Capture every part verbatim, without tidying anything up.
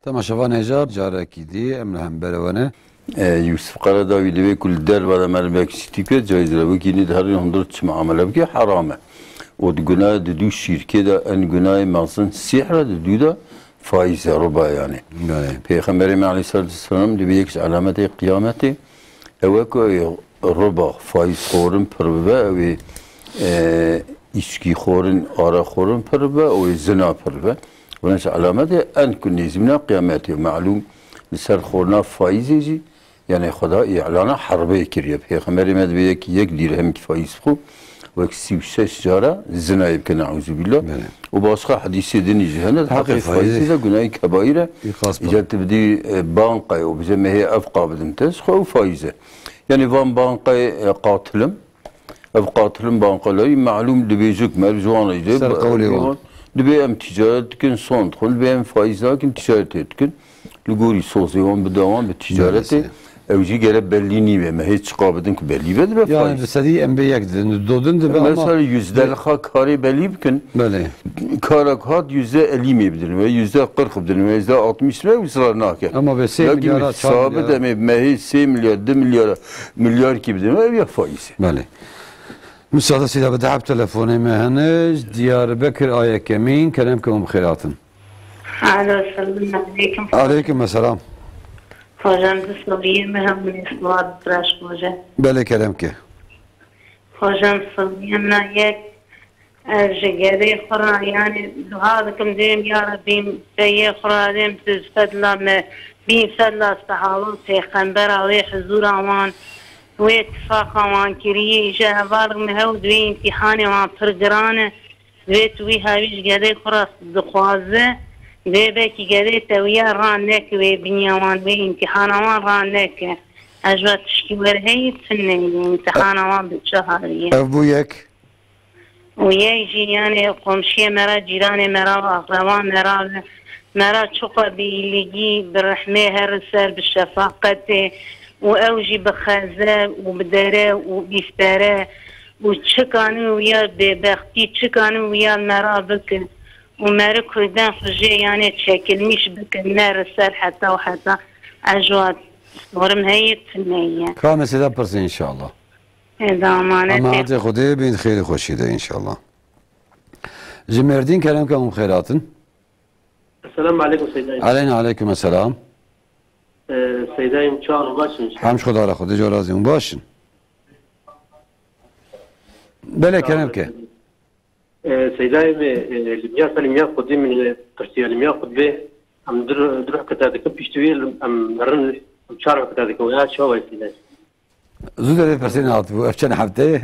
Temaşevan hêja, carekî dî em li hember we ne. E, Yûsif Qeredawî divê ku li derve de merivek şitî ke, cayîz re bikî, nî di herî hundir çi muamele bikî, heram e. Û di gunayê di dû şîrkê de en gunayê mezin sîhr e, di dû de faîz e, riba yani. Belê. Pêxemberê me aleyhissalatu vesselam divê yek ji alametê qiyametê ew e ku riba, faîz xorin pir bibe, ew ê, e, îçkî xorin, ara xorin pir bibe, ew ê zina pir bibe. Wina ji alametê en ku nêzîbûna qiyametê. Melûm li ser xorina faîzê jî, yani Xweda îlana herbê kiriye. Pêxemberê me divê yek, yek dîrhemkî faîz bixwe, wek sî û şeş cara zinayê bike, neûzubîllah. Belê. Û başqa hedîsê din jî hene, di Heqê heqê faîzê. Faîzê de gunahî kebaîr e. Îqas Îca pir. Tu bidî, e, bankayê û bize mehê ev qa bidim te, ji xwe ew faîz e. Yani van bankayê, e, qatilim, ev qatilim bankalarî, melûm dibêjik meriv ji wan re jî Ser qewlê wan. Dibê em ticaret dikin, son dixwin, dibê em faîz nakin, ticaretê dikin. Li gorî sozê wan bide wan bi ticaretê. Maalesef. Ew jî gere belî nîbe. Me hê çiqa bidin ku belî be dibe Yani faîz. Bi sedî em bê yek didin. Dodin dibe ama Mesela yüzde li xwe karê belî bikin. Belê. Karek hat yüzde elli mê bidin ve yüzde kırk bidin ve yüzde altmış ve wisrar nake. Ama be sê Lakin milyara, çar sabit milyara. Em ê mehê sê milyar, du milyar, milyar kî bidin ve ev ya faîz. Belê. Müsaade sida bi dehab telefonê me hene. Diyarbekir a yekemîn, kerem ke hûn bi xêr hatin. Alo, selamun aleyküm. Aleyküm selam. Hocam, tu soriyê me hem min ê siwar biraş hoca. Belê, kerem ke. Hocam, soriyê min a yek, ez ji gedê xwe re, yani, dua dikim, dêm, ya Rebî, peyê xwe re dêm, tu fedla me, bîn fedla sehaba pêxembera wê huzura wan, wê tifaqa wan kiriyê, îja hevalek me hew di wê îmtîhanê wan pir giran e. Divê tu wî hawî ji gedê xwe re dixwaze, divê belkî gedê te wiya ra neke wê biniya wan, wê îmtîhana wan ra neke. Ez va tişkî wer heyî tune ye, îmtîhana wan bi çi hawî ye. Ev bû yek. Û yek jî, yani, komşiyê me re, cîranê me re, aqreba me re, me re çiqa bi îlîgî, bi rehmê, her li ser bi şefaqetê û ew jî bi xeze û bi dere û bîstere û çikanî wiya bêbextî, çikanî wiya me ra bikin û me ri Kurdan xwe jê, yani, çekilmiş bikin, ne li ser heta û heta. Ez ji wa sorim heye tune ye. Ka mesele pirsê inşallah. Ê, da amanetê. Emanetê Xwedê bin xêrê xweşî de inşallah. Ji Mêrdîn kerem ke hûn xêr hatin. Esselamu aleykum Seydayim. Aleyna aleykum esselam. Ee, Seydayim, çawa baş in? Hemd Xweda re, Xwedê jê razî hûn baş in. Belê, kerem ke. Ee, Seydayim, e, e, li miya ser, li miya xwedî min, e, pirsiya li miya xwedbê, em du, du rehketa dikin piştî wî, em merin, em çar rehketa dikin. Ya çawa ye Seydayim? Zû derê pirsê nehatibû. Ev çend hefte ye.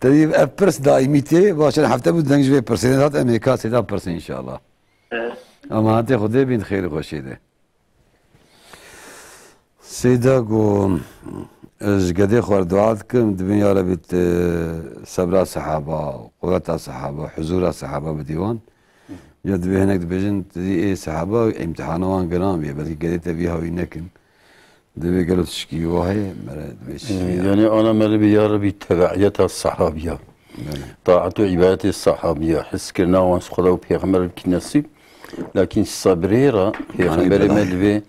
Te dî ev pirs daîmî tê. Va çend hefte bû deng ji vê pirsê nehat. Em ê ka Seyda pirsin inşallah. Evet. Emanetê Xwedê bin xêr û xweşiyê de. Seyda got, ez ji gedê xwe re dua dikim, dibin ya Rebî tu sebra sehaba, quweta sehaba, huzura sehaba bidî wan. Ya divê hinek dibêjin, tu dî ê sehaba îmtihana wan giran bîye, belkî gedê te vî hawî nekin. Divê gelo tişkî wahê, mere divê çi Ee, ya? Yani ana mere bi ya Rebî tebeiyeta sahabiya. Belê. Taat û îbadetê sahabiya. His kirina wan ji Xweda û Pêxember bikî nesîb. Lakin sebrê re Pêxemberê me divê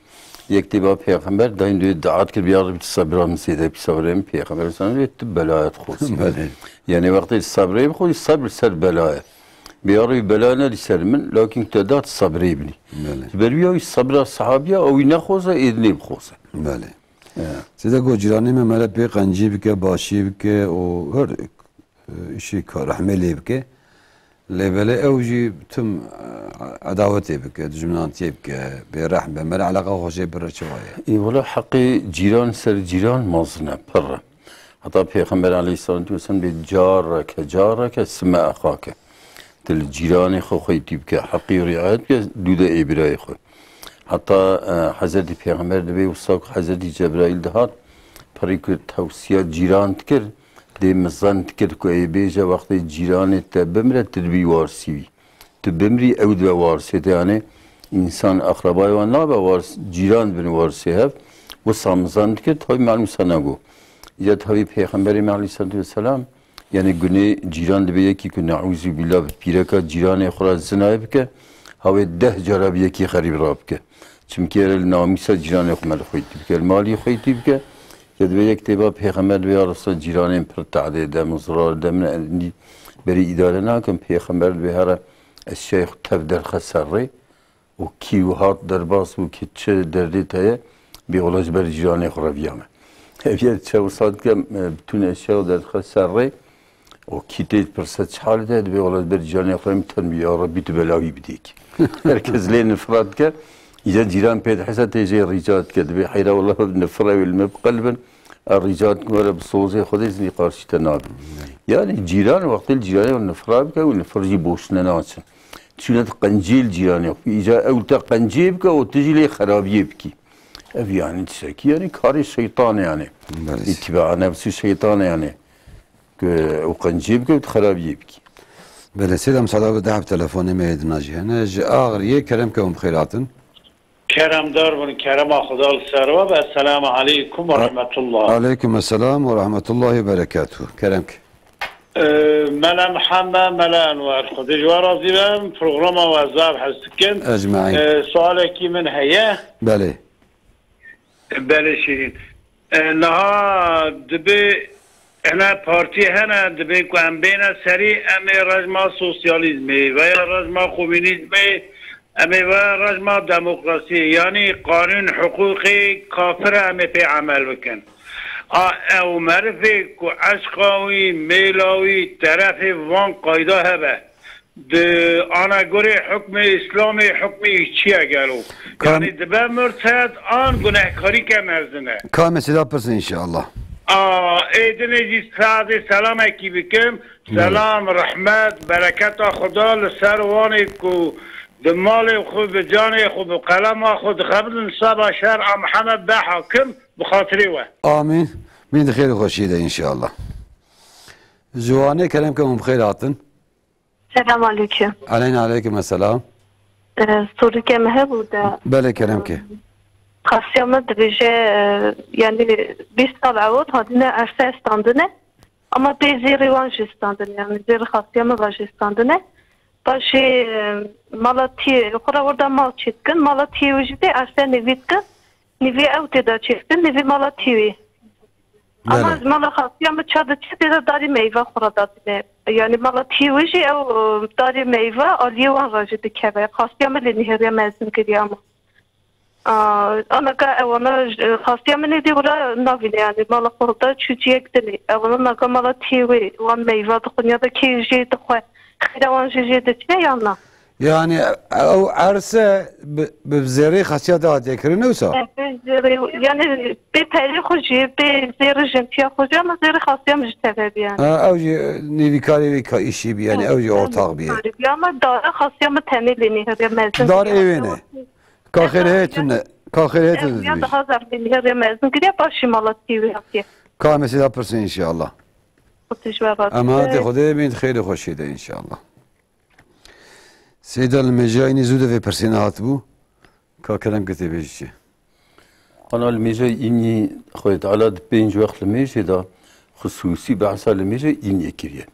yek tê ba Pêxember, dayîn divê dua dikir, ya Rebî tu sebra min zêde bikî, sebrê min Pêxember sen divê tu belaya dixwazî. Belê. Yani wextê sebrê bixwazî, sebr ser belaya. Bi ya Rebî bela nedî ser min, lakin tu da tu sebrê binî. Belê. Ji ber wî ya wî sebra sahabiya, ew wî nexwaze, ê dinê bixwaze. Belê. Ya. Seyda got, cîranê me mere pê qencî bike, başî bike û her, e, îşê ka rehmê lê bike. Lê belê ew jî tim, e, edawetê bike, dijminantiyê bike, bêrehm be, mere eleqa xwe jê bire çawa ye? Ê, wela heqê cîran ser cîran mezin e, pir e. Heta Pêxember aleyhisselatu vesselam bê careke, careke sime exake. Tu li cîranê xwe xweytî bike, heqî riayet bike, dû de ê birayê xwe. Heta, e, Hezretî Pêxember dibê wisa ku Hezretî Cebraîl dihat, pirî ku tewsiya cîran dikir, dê mizan dikir ku ê bêje wextê cîranê te bimire, tu dibî warisî wî. Tu bimrî, ew dibe warisê te, yani însan eqrebayê wan nabe waris, cîran dibin warisê hev. Wisa mizan dikir, tabi melûm wisa nego. Îca tabi Pêxemberê me aleyhisselatu vesselam, yani gunê cîran dibe yekî ku neûzubîllah bi pîreka cîranê xwe re zinayê bike, Hawê deh cara bi yekî xerîb rabike. Çimkî li namîsa cîranê xwe me li xwe tî bike, li malî xwe tî bike. Ke divê yek têba pêxember divê ya Resulallah cîranên pir tehdê de, min zirar de, min endî berî îdare nakim. Pêxember divê here eşyayê xwe tev derxe ser rê û kî û hat derbas bû ki çi derdê te ye, bê wela ji ber cîranê xwe reviya me. Ev ye çew sal dike, e, bütün eşya derxe ser rê. O kî tê pirse çi halê de, dibê wela ber canê xwe em ten ya Rebbî tu belawî bidî ki. Herkes lê nifrat dike. Îca cîran pê dihese tê jê rîca dike. Dibê heyra wela nifre wê li me biqelibin. A rîca dikin were bi sozê Xwedê zinî qarşî te nabin. Yani cîran wextê li cîranê nifra bike û nifir jî boşine naçin. Çûne tu qencî li cîranê xwe. Îca ew te qencê bike û tu jî lê xerabiyê bikî. Ev yani tiştekî yani karê şeytanê yani. Belê. Îtiba nefsî şeytanê yani. Ku ew qencî bike û xerabiyê bikî. Belê, sêda misada bi deh bi telefonê me yê dina jî hene. Ji Axiriyê kerem ke hûn bi xêr hatin. Keremdar bin, kerema Xuda li ser we be. Esselamu aleykum ve A-, rahmetullah. Aleykum esselam ve rahmetullahi ve berekatuhu. Kerem ke. Ee, Mele Mihemed, Mele Enwer. Xwedê ji we razî be. Programa we zaf hez dikim. Ecmaîn. Ee, sualekî min heye. Belê. Belê Şîrîn. E, niha dibê hene partî hene, dibê ku em bêne serî, em ê rejma sosyalîzmê veya rejma komînîzmê, em ê veya rejma demokrasiyê, yanî qanûn, hiqûqê kafir e, em ê pê emel bikin. A, ew merivê ku eşqa wî, mêla wî, terefê van qayda hebe, Di ana gorê hukmê Îslamê hukmê wî çi ye gelo? Kan- Yanî dibe murted an gunehkarîke mezin e? Ka mesela pirsin înşeallah. A, ê dinê jî sadê selamekî bikim. Belê. Selam, rehmet, bereketa Xuda li ser wanê ku di malê xwe, bi canê xwe, bi qelema xwe dixebin seba şer a Mihemed be hakim bi xatirê we. Amîn. Min di xêr û xweşiyê de înşeallah. Ji Wanê kerem ke hûn bi xêr hatin. Selam aleyküm. Aleyna aleyküm esselam. Ee, sorike me hebû de. Belê kerem ke. Xasiya me dibêje, e, yani bîst sal ewil hatine erse standine. Ama pê zêrê wan jî standine. Yani zêrê xasiya me va jî standine. Paşê, e, mala tî, xura orada mal çêtkin. Mala tî wî jî tê erse nivîtkin. Nivî ew tê de çêtkin. Nivî mala tî wî. Ama Belê. Ji mala xasiya min ça diçe tê de darî meyve xwe re dadine. Yani mala tî wî jî ew, e, darê meyve aliyê wan re jî dikeve. Xasiya min lê nihêriya mezin kiriye ama. A, anaka ewana j-, xasiya min êdî wira navîne yani mala xwe re da çû ciyek dinê. Ewana naka mala tî wê wan meyve dixwin ya da kê jê dixwe. Xêra wan jî jê diçe ya na? Yani ew erse bi, bi zêrê xasiya de hatiye kirin, ne wisa? E, bi zêrê, yani bê perê xwe jî, bê zêrê jintiya xwe jî, ama zêrê xasiya min jî tevebî yani. Ha, ew jî nêvîkarê wê ka îşî bî, yani ew jî ortax bî. Karî bî, ama dara xasiya min tenê lê nihêriya mezin Dar bî. Êwê ne. Ka xêr hê tune, ka xêr hê tune Ev ya dibêjî. Daha zaf lê nihêriya mezin kiriye, paşî mala tî wê hatiye. Ka mesela pirsin înşeallah. Xwe tijwe Em hate Xwedê bîn xêr û xweşiyê de înşeallah. Seyda li mêja înî zû de vê pirsîna hatibû. Ka kerem ke tê bêjî çi? Ana li mêja înî Xwedê Teala di pênc wext li mêjê de xisûsî behsa li mêja îniyê kiriye.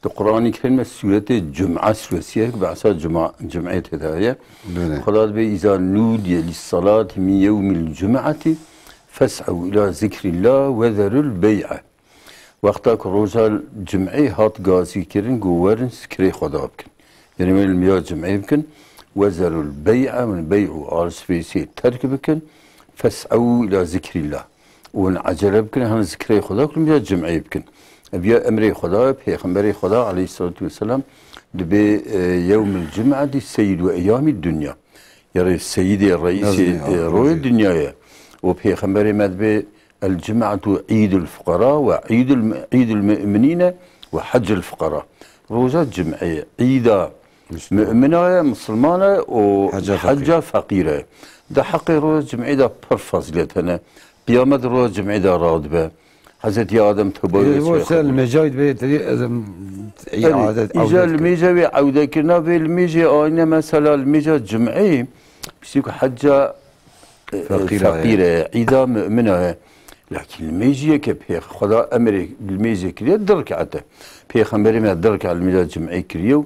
Di Quranê Kerîm de sûretê Cum'e sûresî ye, behsa Cuma, Cum'ê tê de heye. Belê. Xweda dibê, "Îza nûdiye lîssalati min yewmil cum'ati fes'ew ila zikrîllah we zerul bey'e." Wexta ku roja cum'ê hat gazî kirin, ku werin zikrê Xweda bikin. Yanî werin li mêja cum'ê bikin, we zerul bey'e, min bey û alsifêsê terk bikin, fes'ew ila zikrîllah. Û hûn ecele bikin, hûn zikrê Xweda ku li mêja cum'ê bikin. Ev ya emrê Xweda ye, Pêxemberê Xweda aleyhissalatu vesselam dibê, e, yewmil cum'etî seyyid we eyyamî dunya. Yarê seyîdê, reîsê, Nazdê, e, royê aferin. Dinya ye. Û Pêxemberê me dibê, "El cum'etu îdul fuqara ve îdul, îdul mu'minîne ve heccul fuqara." Roja cum'ê, îda Muslima. Mu'mina ye, musulman e û Hecca hecca feqîr. Feqîr e. Di heqê roja cum'ê de pir fezîlet hene. Qiyamet roja cum'ê de radibe. Hezretî Adem tewbe Ê, wê bo çê ser xwe li mêjayî dibê, tedî, ez, em, Erê, îadet, îja ewdet li kir. Mêja wê ewdekirina vê li mêjê ayne mesela li mêja cum'ê, piştî ku hecca, e, e, Feqîr e. Feqîr e, îda mu'mina ye. Lakîn li mêjiyê ke pêx-, Xweda emrê li mêjê kiriye, di rik'et e. Pêxemberê me di rik'et li mêja cum'ê kiriye û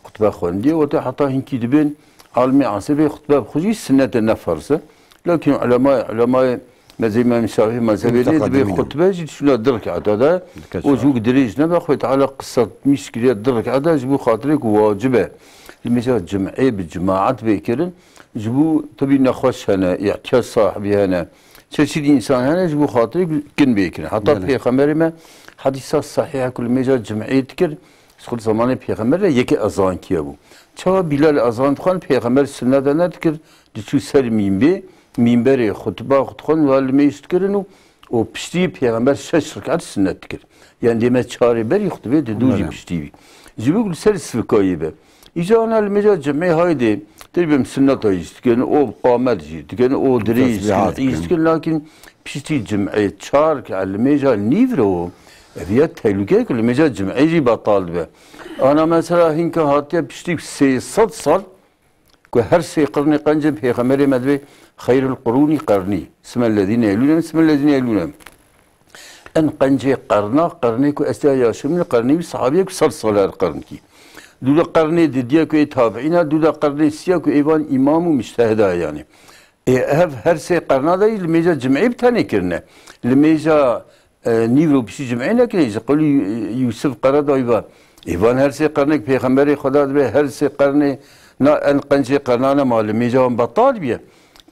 xutbe xwendiye, wete heta hinkî dibên Alimê esrê bê xutbe bi xwe jî sinnet e, ne ferz e. Lakin ulemayê, ulemayê mezhebê Îmam Şafî mezhebê lê dibê xutbe jî şûna du rekata de. Û ji wek dirêj nebe, Xwedê Teala qisat mîş kiriye du rekata ji bo xatirê ku wacib e. Li mêja cim'ê bi cimaet bê kirin. Ji bo tebî nexweş hene, îhtiyat sahibî hene. Çeşîdî însan hene ji bo xatirê kin bê kirin. Heta Belê. Pêxemberê me hedîsa sehîh ku li mêja cim'ê dikir, ji xwe li zamanê Pêxember de yekê ezan kiye bû. Çawa Bîlal ezan dixwend, Pêxember sunnet de nedikir, diçû ser mînbê, mînberê xutba xwe dixwend, wa li mêj dikirin û, û piştî Pêxember şeş rekat sunnet dikir. Yani dê me çarê berî xutbê di dû jî Belê. Piştî bî. Ji bo ku li ser sivikayê be. Îca ana li mêja cemê haydê, tê bim sunneta jî dikin, û qamet jî dikin, û dirê jî dikin, Tesbîhat êş dikin. Dikin, lakin piştî cim'ê çar ke li mêja nîv re o, ev ya tehlûke ku li mêja cim'ê jî betal dibe. Ana mesela hinka hatiye piştî sê sed sal, ku her sê qirnê qencên Pêxemberê me divê xeyrul qurûnî qernî, sime lezîne yelûne, sime lezîne yelûne. En qencê qerna, qernê ku ez te yaşim li qernî wî sahabiyê ku sed sal her qernkî. Dûda qernê didiye ku ê tabiîna, dûda qernê siya ku ê van îmam û mujtehida ye yani. Ê ev her sê qerna de jî li mêja cim'ê bi tenê kirine. Li mêja, e, nîvro piştî cim'ê nekirine. Ji qewlî Yûsif Qeredayî ve. Ê van her sê qernek pêxemberê Xweda dibe, her sê qernê na en qencê qernane ma li mêja wan betal biye.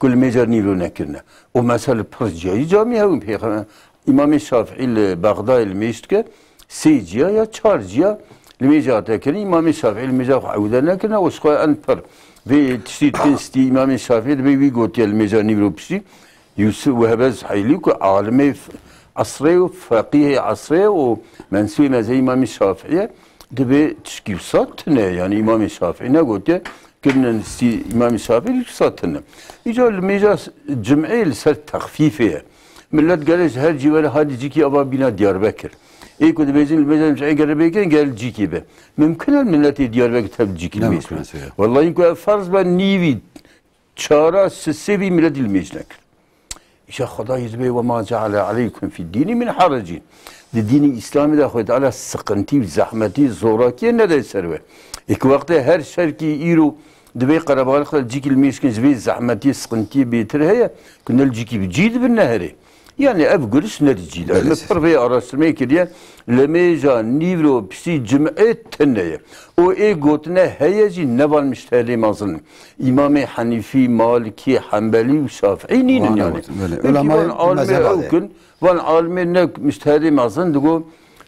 Ku li mêja nîvro nekirine. Û mesela li pir ciyayî camî hewin pêxember. Îmamê Şafîî li Bexdayê li mêj dike, sê ciya ya çar ciya li mêja hate kirin. Îmamê Şafîî li mêja xwe ewde nekirine û ji xwe en pir. Vê tiştî dikin stî Îmamê Şafîî dibê wî gotiye li mêja nîvro piştî. Yûsif Wehbe Zuheylî ku alimê f-, esrê û feqîhê esrê û mensûbê mezhebê Îmamê Şafîî ye, dibê tişkî wisa tune. Yani Îmamê Şafîî negotiye. Kirine stî Îmamê Şafîî wisa tune. Îcar li mêja cim'ê li ser texfîfê ye. Millet gere ji her cî were hadî cîkî ava bîna Diyarbekir. Ê ku dibêjin li mêja cim'ê gere bêkin, gel cîkî be. Mimkun e milletê Diyarbekir tev cîkî li mêj be. Wellahî ku ev ferz be nîvî çara sisê vî miletî li mêj nekir. Îşa Xwedayê dibê, "Ve ma ceale aleykum fid dînî min haracîn." Di dînî Îslamê de Xwedê Teala siqintî, zehmetî, zorakiyê nede ser we. Ê ku wextê her şerkî îro divê qerebalix de cîkî li mêj kin, ji vê zehmetiyê, siqintiyê bêtir heye, ku ne li cîkî bi cî dibin ne herê. Yani ev guriş ne di cî de. Belê. Min pir vê araştirmeyê kiriye. Li mêja nîvro piştî cim'ê tune ye. Û ê gotine heye jî ne van mujtehidê mezin. Îmamê Henîfî, Malikî, Henbelî û Şafîî nînin yani. Belê. Belkî van alimê ew kin, van alimê ne mujtehidê mezin digo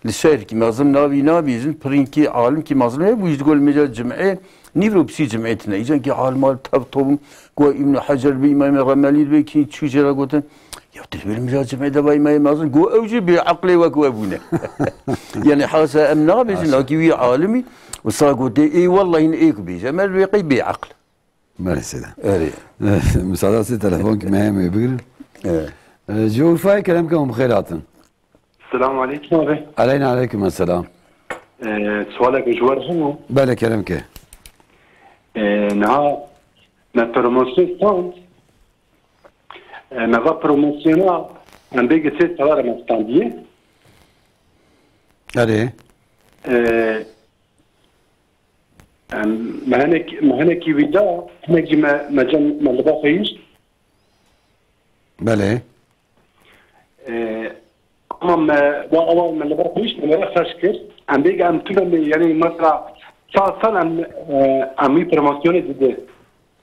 li şehrkî mezin navî nabîjin, pirînkî alimkî mezin heye, bû jî digo li mêja cim'ê nîvro piştî cim'ê tune. Îcan kî alima li tev tobim, ku Îbn Hecer bi Îmamê Remelî dibe kî çû jê re gotin, ya tu li mêja cim'ê de vay me mezin, ku ew jî bêeqlê wek we bûne. Yani hasa em nabêjin, nakî wî alimî, wisa gotê, ê wellahî ê ku bêje, me wê qey bêeql. Belê seyda. Erê. Müsaade sê telefon ki me hemê bigirin. Evet. Ee, ji Urfayê kerem ke hûn bi xêr hatin. Selamun aleykum abi. Aleyna aleykum esselam. Ee, sualek ji we re hene. Belê kerem ke. Ee, niha me promosyon stand. Ee, me va promosyona em bêgê sê sala re me standiye. Erê. Ee, em, me hinek, me hinekî wî da, hinek jî me, me cem, me li ba xwe hişt. Belê. Ee, ama me, wa awa me li ba xwe hişt, me were xerc kir. Em bêgê em tune me, yani mesela sal sal em, e, em wî promosyonê dide.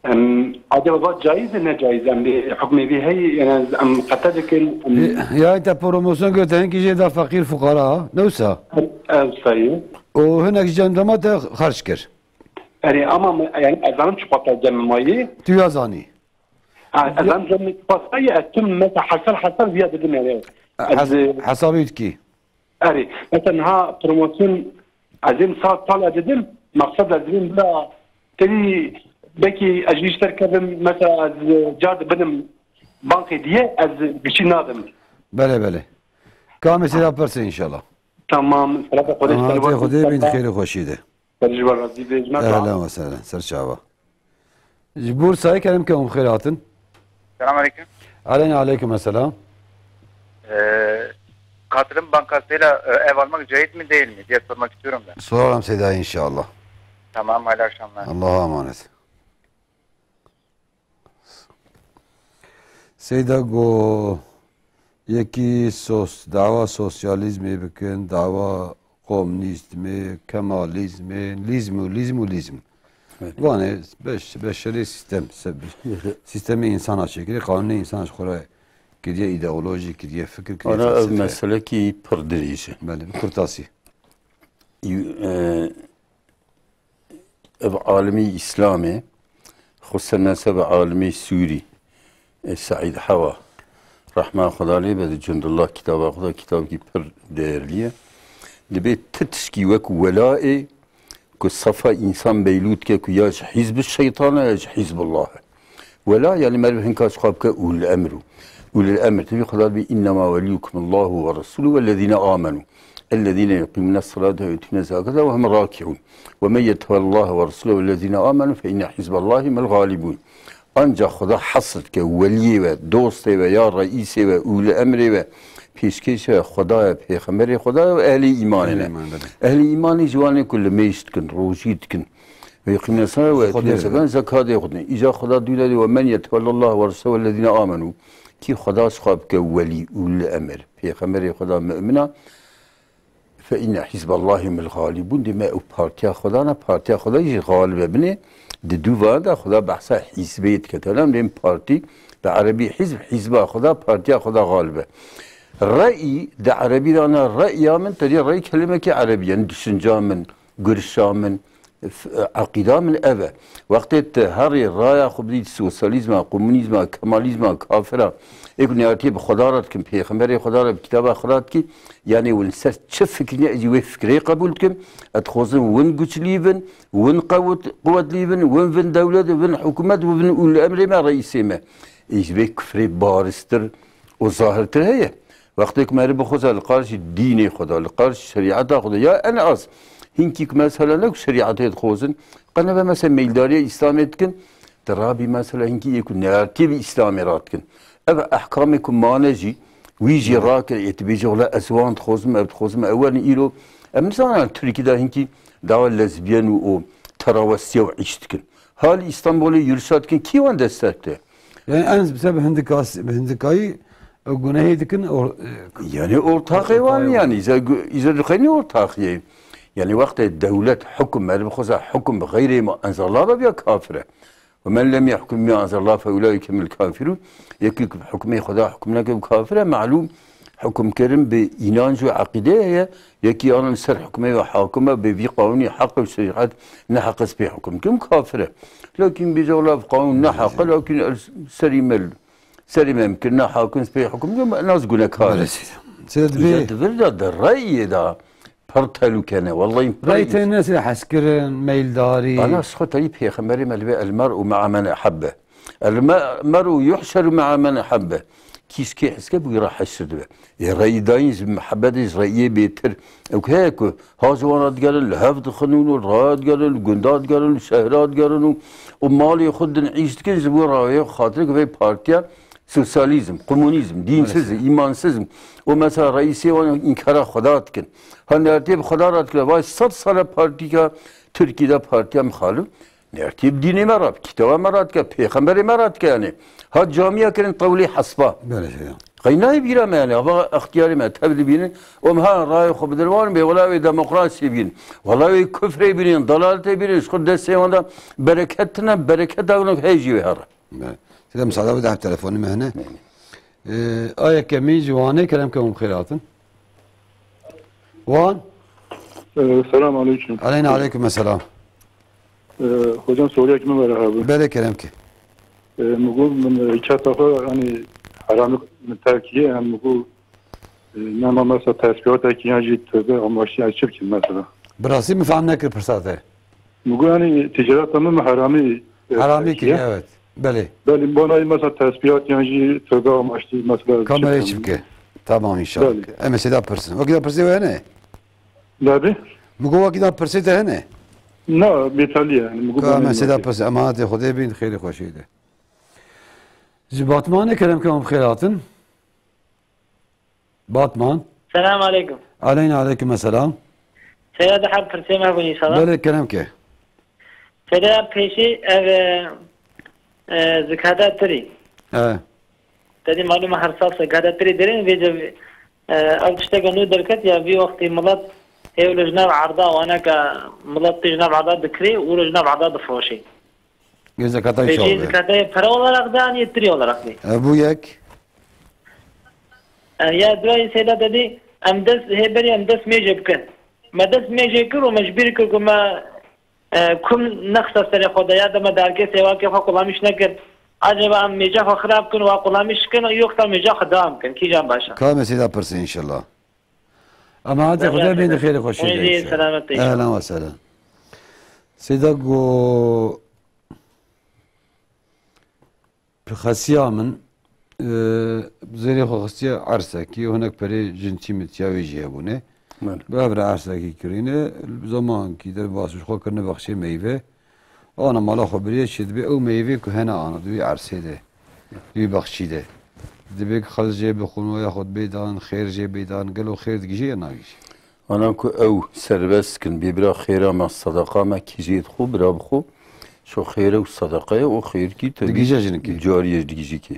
Em, acaba va caiz e, ne caiz? Em bê hukmê vî heye, yani em qete dikin, em Ya te promosyon gotî, hinkî jê da feqîr fuqara, ne wisa? Ev sayı. Û hinek ji cem dema te xerc kir. Erê, ama me, yani ez zanim çiqas te cem mayî. Tu ya zanî. Ha, ez zanim cem çiqas mayî, ez tüm mesela hesel hesel viya dedim yani. Ez, Hes-, hesabî dikî. Erê, mesela niha promosyon ez ê sal sal ez didim, maqsed ez didim bila tevî belkî ez jî ji ser kevim, mesela ez car dibinim bankê diye, ez gişî nadim. Belê, belê. Ka em ê sêra pirsê inşallah. Tamam, serata Xwedê. Emanetê Xwedê bin, xêr û xweşî de. Ser ji ber razî bê, ji me Ehlen ve sehlen, ser çava. Ji Bursayê kerem ke hûn bi xêr hatin. Selam aleyküm. Aleyna aleykum esselam. Ee, katılım bankasıyla, e, ev almak caiz mi değil mi diye sormak istiyorum da. Sorarım Seyda inşallah. Tamam, hayırlı akşamlar. Allah'a emanet. Seyda got, yekî sos, dawa sosyalîzmê bikin, dawa komunîzmê, kemalizmê, lîzm û lîzm û lîzm. Evet. Vanê beş-, beşerî sistem, se-, sistemê însana çêkirî, qanûnê însana ji xwe re kiriye îdeolojî, kiriye fikir, kiriye Ana ev felsefe. Meselekî pir dirêj e. Belê, bi kurtasî. Yu-, e, Ev alimî Îslamê, xwe ser nese bi alimî Sûrî, e, Seîd Hewa, rehma Xweda lê be, di Cundullah kitaba xwe de, kitabekî pir değerlî ye. Dibê ti tişkî wek welayê ku sefa însan beylû dike ku ya ji hîzbi şeytan e ya ji hîzbullah e. Wela, yanî meriv hinka ji xwe bike ulil emr û. Ulil emr, tevî Xweda dibê, "Innema weliyukumullahu ve resûlû vellezîne amenû. Ellezîne yuqîmûne salate ve yutûne zekate ve hum rakîûn. Ve men yetewellahe ve resûle vellezîne amenû fe inne hizballahî humul galibûn." Ancak Xweda hesr dike weliyê ve, dostê ve, ya reîsê ve, ulil emrê ve, pêşkêşê ve Xweda ye, pêxemberê Xweda ye û ehlê îmanê ne. Ehlê îman, belê. Ehlê îmanê ji wan ê ku limêj dikin, rojî dikin. Ve yuqîmûne salate ve Xwedê yutûne zekate, zekatê xwe didin. Îca Xweda dûne dê, "Ve men yetewellallaha ve resûlehu vellezîne amenû." Kî Xweda ji xwe bike welî, ulil emr, pêxemberê Xweda, mumina, "fe inne hizballahî humul galibûn." Dê me ew partiya Xweda ne, partiya Xweda jî galib e. Binê di dû van de Xweda behsa hîzbê dike. Tevlem dê partî, bi erebî hizb, hizba Xweda, partiya Xweda galib e. Re'yî, di erebî de ne, re'ya min, te dê re'yî kelimekî erebî, yanî düşünca min, girşa min, f-, eqîda min ev e. Wextê tu herê raya xwe bidî sosyalîzma, komunîzma, kemalîzma, kafira, ê ku neyartiyê bi Xweda re dikin, pêxemberê Xweda re, bi kitaba Xweda dikî, yanî hûn ser çi fikirîne, ez jî wê fikirê qebûl dikim. Ez dixwazim hûn guçlî bin, hûn qewet-, quwetlî bin, hûn bin dewlet, hûn hikûmet, hûn bin ulî emrê me, reîsê me. Ê ji vê kufrê bariztir û zahirtir heye. Wextê ku meriv bixwaze li qarşî dînê xwe de, li qarşî şerîeta xwe de, ya en az hinkî ku mesela ne ku şerîetê dixwazin, qe nebe mesela meyldariya Îslamê dikin, tu rabî mesela hinkî yê ku neyartiyê bi Îslamê re dikin. Ev ehkamê ku mane jî, wî jî Evet. rakir, ê tu bêjî, "Wela ez wan dixwazim, ev dixwazim, ew werin îro." Em nizanin Tirkî de hinkî dawa lezbiyen û o terawestiya û îş dikin. Hal Îstanbulê yürüyüşa dikin, kî wan destek dide? Yani en bize bi hindikas-, bi hindikayî, e, gunehê dikin, or-, e, Yani ortaxê wan ortaxê yani, wan. Îza gu-, îza dixeyni ortaxiyê. Yani wextê dewlet hukum, meriv xweza hukum bi xeyrê ma enzelallah be, biya kafir e. "Ve men lem yahkum bima enzelallah fe ulaike humul kafirun." Yekî ku bi hukmê Xweda hukum neke, bi kafir e, malûm. Hukum kirin bi înanc û eqîdeyê ye. Yekî anin ser hukmê ve hakim e, bi vî qanûnî heq û şerîet ne heq ez pê hukum kim, kafir e. Lakin bêje wela ev qanûn ne heq e, lakin el serî me, serî me em kir ne hakim, ez pê hukum kim, nas gunekar e. Belê seyda. Seyda, dibê Îca di vir de, di reyê de pir telûke ne. Wellahî pir Rey tê nesê hezkirin, meyildarî. Ana ji xwe teyî pêxemberê me dibê, "El mer'u ma'a men ehebbe." El me-, mer'u yuhşeru ma'a men ehebbe. Kî ji kê hez ke bi wî re heşr dibe. Ê reyî dayîn ji mihebetê, ji reyiyê bêtir. Ew ku heye ku ha ji wan re digerin, li hev dixin û li raya digerin, li gunda digerin, li şehra digerin û, û malê xwe din îş dikin, ji bo rayê xatirê ku vê partiya sosyalîzm, komunîzm, dînsizm, Maalesef. îmansizm û mesela reîsê wan înkara Xweda dikin. Ha nertê bi Xweda re dikire, vay sed sala partîka Tirkî de partiya mixalif. Nertî bi dînê me re, bi kitaba me re dike, pêxemberê me re dike yani. Ha camiya kirin tewlî hesba. Belê seyda. Qey nayê bîra me yani, ava extiyarê me tev dibînin, û em ha rayê xwe bidin wan bê, wela wê demokrasiyê bînin. Wela wê kufrê bînin, dalaletê bînin, ji xwe destê wan de bereket tine, bereket dawin hej jî wê here. Belê. Seyda, misada bide, telefonê me hene. Belê. Ee, a yekemîn ji Wanê, kerem ke hûn bi xêr hatin. Wan? Ee, selam aleyküm. Aleyna aleyküm selam. Ee, hocam, soriyek min were hebû. Belê, kerem ke. Ee, min got, min, e, kesa xwe, hani, heramî min terkiye, em min got, e, nema mesela tesbîhatekî yan jî tövbe amaçlı, yani çi bikim mesela? Bi rastî min fehm nekir pirsa te. Min got, yani, ticareta min, min heramî, e, Heramî terkiye. Kiriye, evet. Belê. Belê, bana mesela tesbîhat yan jî tövbe amaçlı mesela Kamerayê çi çi bikim? Bike? Tamam inşallah. Belê. Em ê seyda pirsin. Wekî da pirsê we hene? Labî? Min got wekî da pirsê te hene? Na, bêtelî yani. Min got Ka em ê seyda pirsin. Emanetê Xwedê bin, xêrê xweşiyê de. Ji Batmanê kerem ke hûn bi xêr hatin. Batman. Selam aleyküm. Aleyna aleyküm selam. Seyda, di heb pirsê me bûn inşallah. Belê, kerem ke. Seyda, pêşî ev, e, e, zikata tirî. E. Te dî malûm e her sal se gada tirî derên vêce, e, ev tişteke nû derket ya vî wextî milet hêv li ji nav erda wane ke milet tê ji nav erda dikirê û li ji nav erda difiroşê. Vê zekata Peki çawa be? Zekatê pere olarak da, yê tirî olarak da? E, bu yek. E, ya duayê seyda te dî, em dest, hê berî em dest mêjê bikin. Me dest mêjê kir û me ji bîr kir ku me, e, kum nexiste serê xwe de, ya de me darkê sêwakê xwe qulamîş nekir. Acaba em mêja xwe xirab kin, wa qulamîş kin, yoksa mêja xwe devam kin? Kîjan baş e? Ka me seyda pirse inşallah. Ama hadi Xwedê bê de xêrê xwe şêde inşallah. Selamet inşallah. Ehlen ve sehlen. Seyda go Xesiya min, e, zêrê xwe xistiye ersekî û hinek perê jin çî min tiya wê jî hebûne. Belê. Bi hev re ersekî kirîne, zemankî derbas ji xwe kirine bexçê meyve. Ana mala xwe biriye çi dibe ew meyvê ku hene ana di wî ersê de, di wî bexçî de. Dibe ku xelk jê bixwin û ya xwe bê dan, xêr jê bê dan, gelo xêr digije ya nagije? Ana ku ew serbest kin, bê bira xêra me, sedeqa me, kî jê dixwe, bira bixwe. Şo xêre û sedeqe ye, o xêrkî te Digije jinikê. Cariyê digijî kê.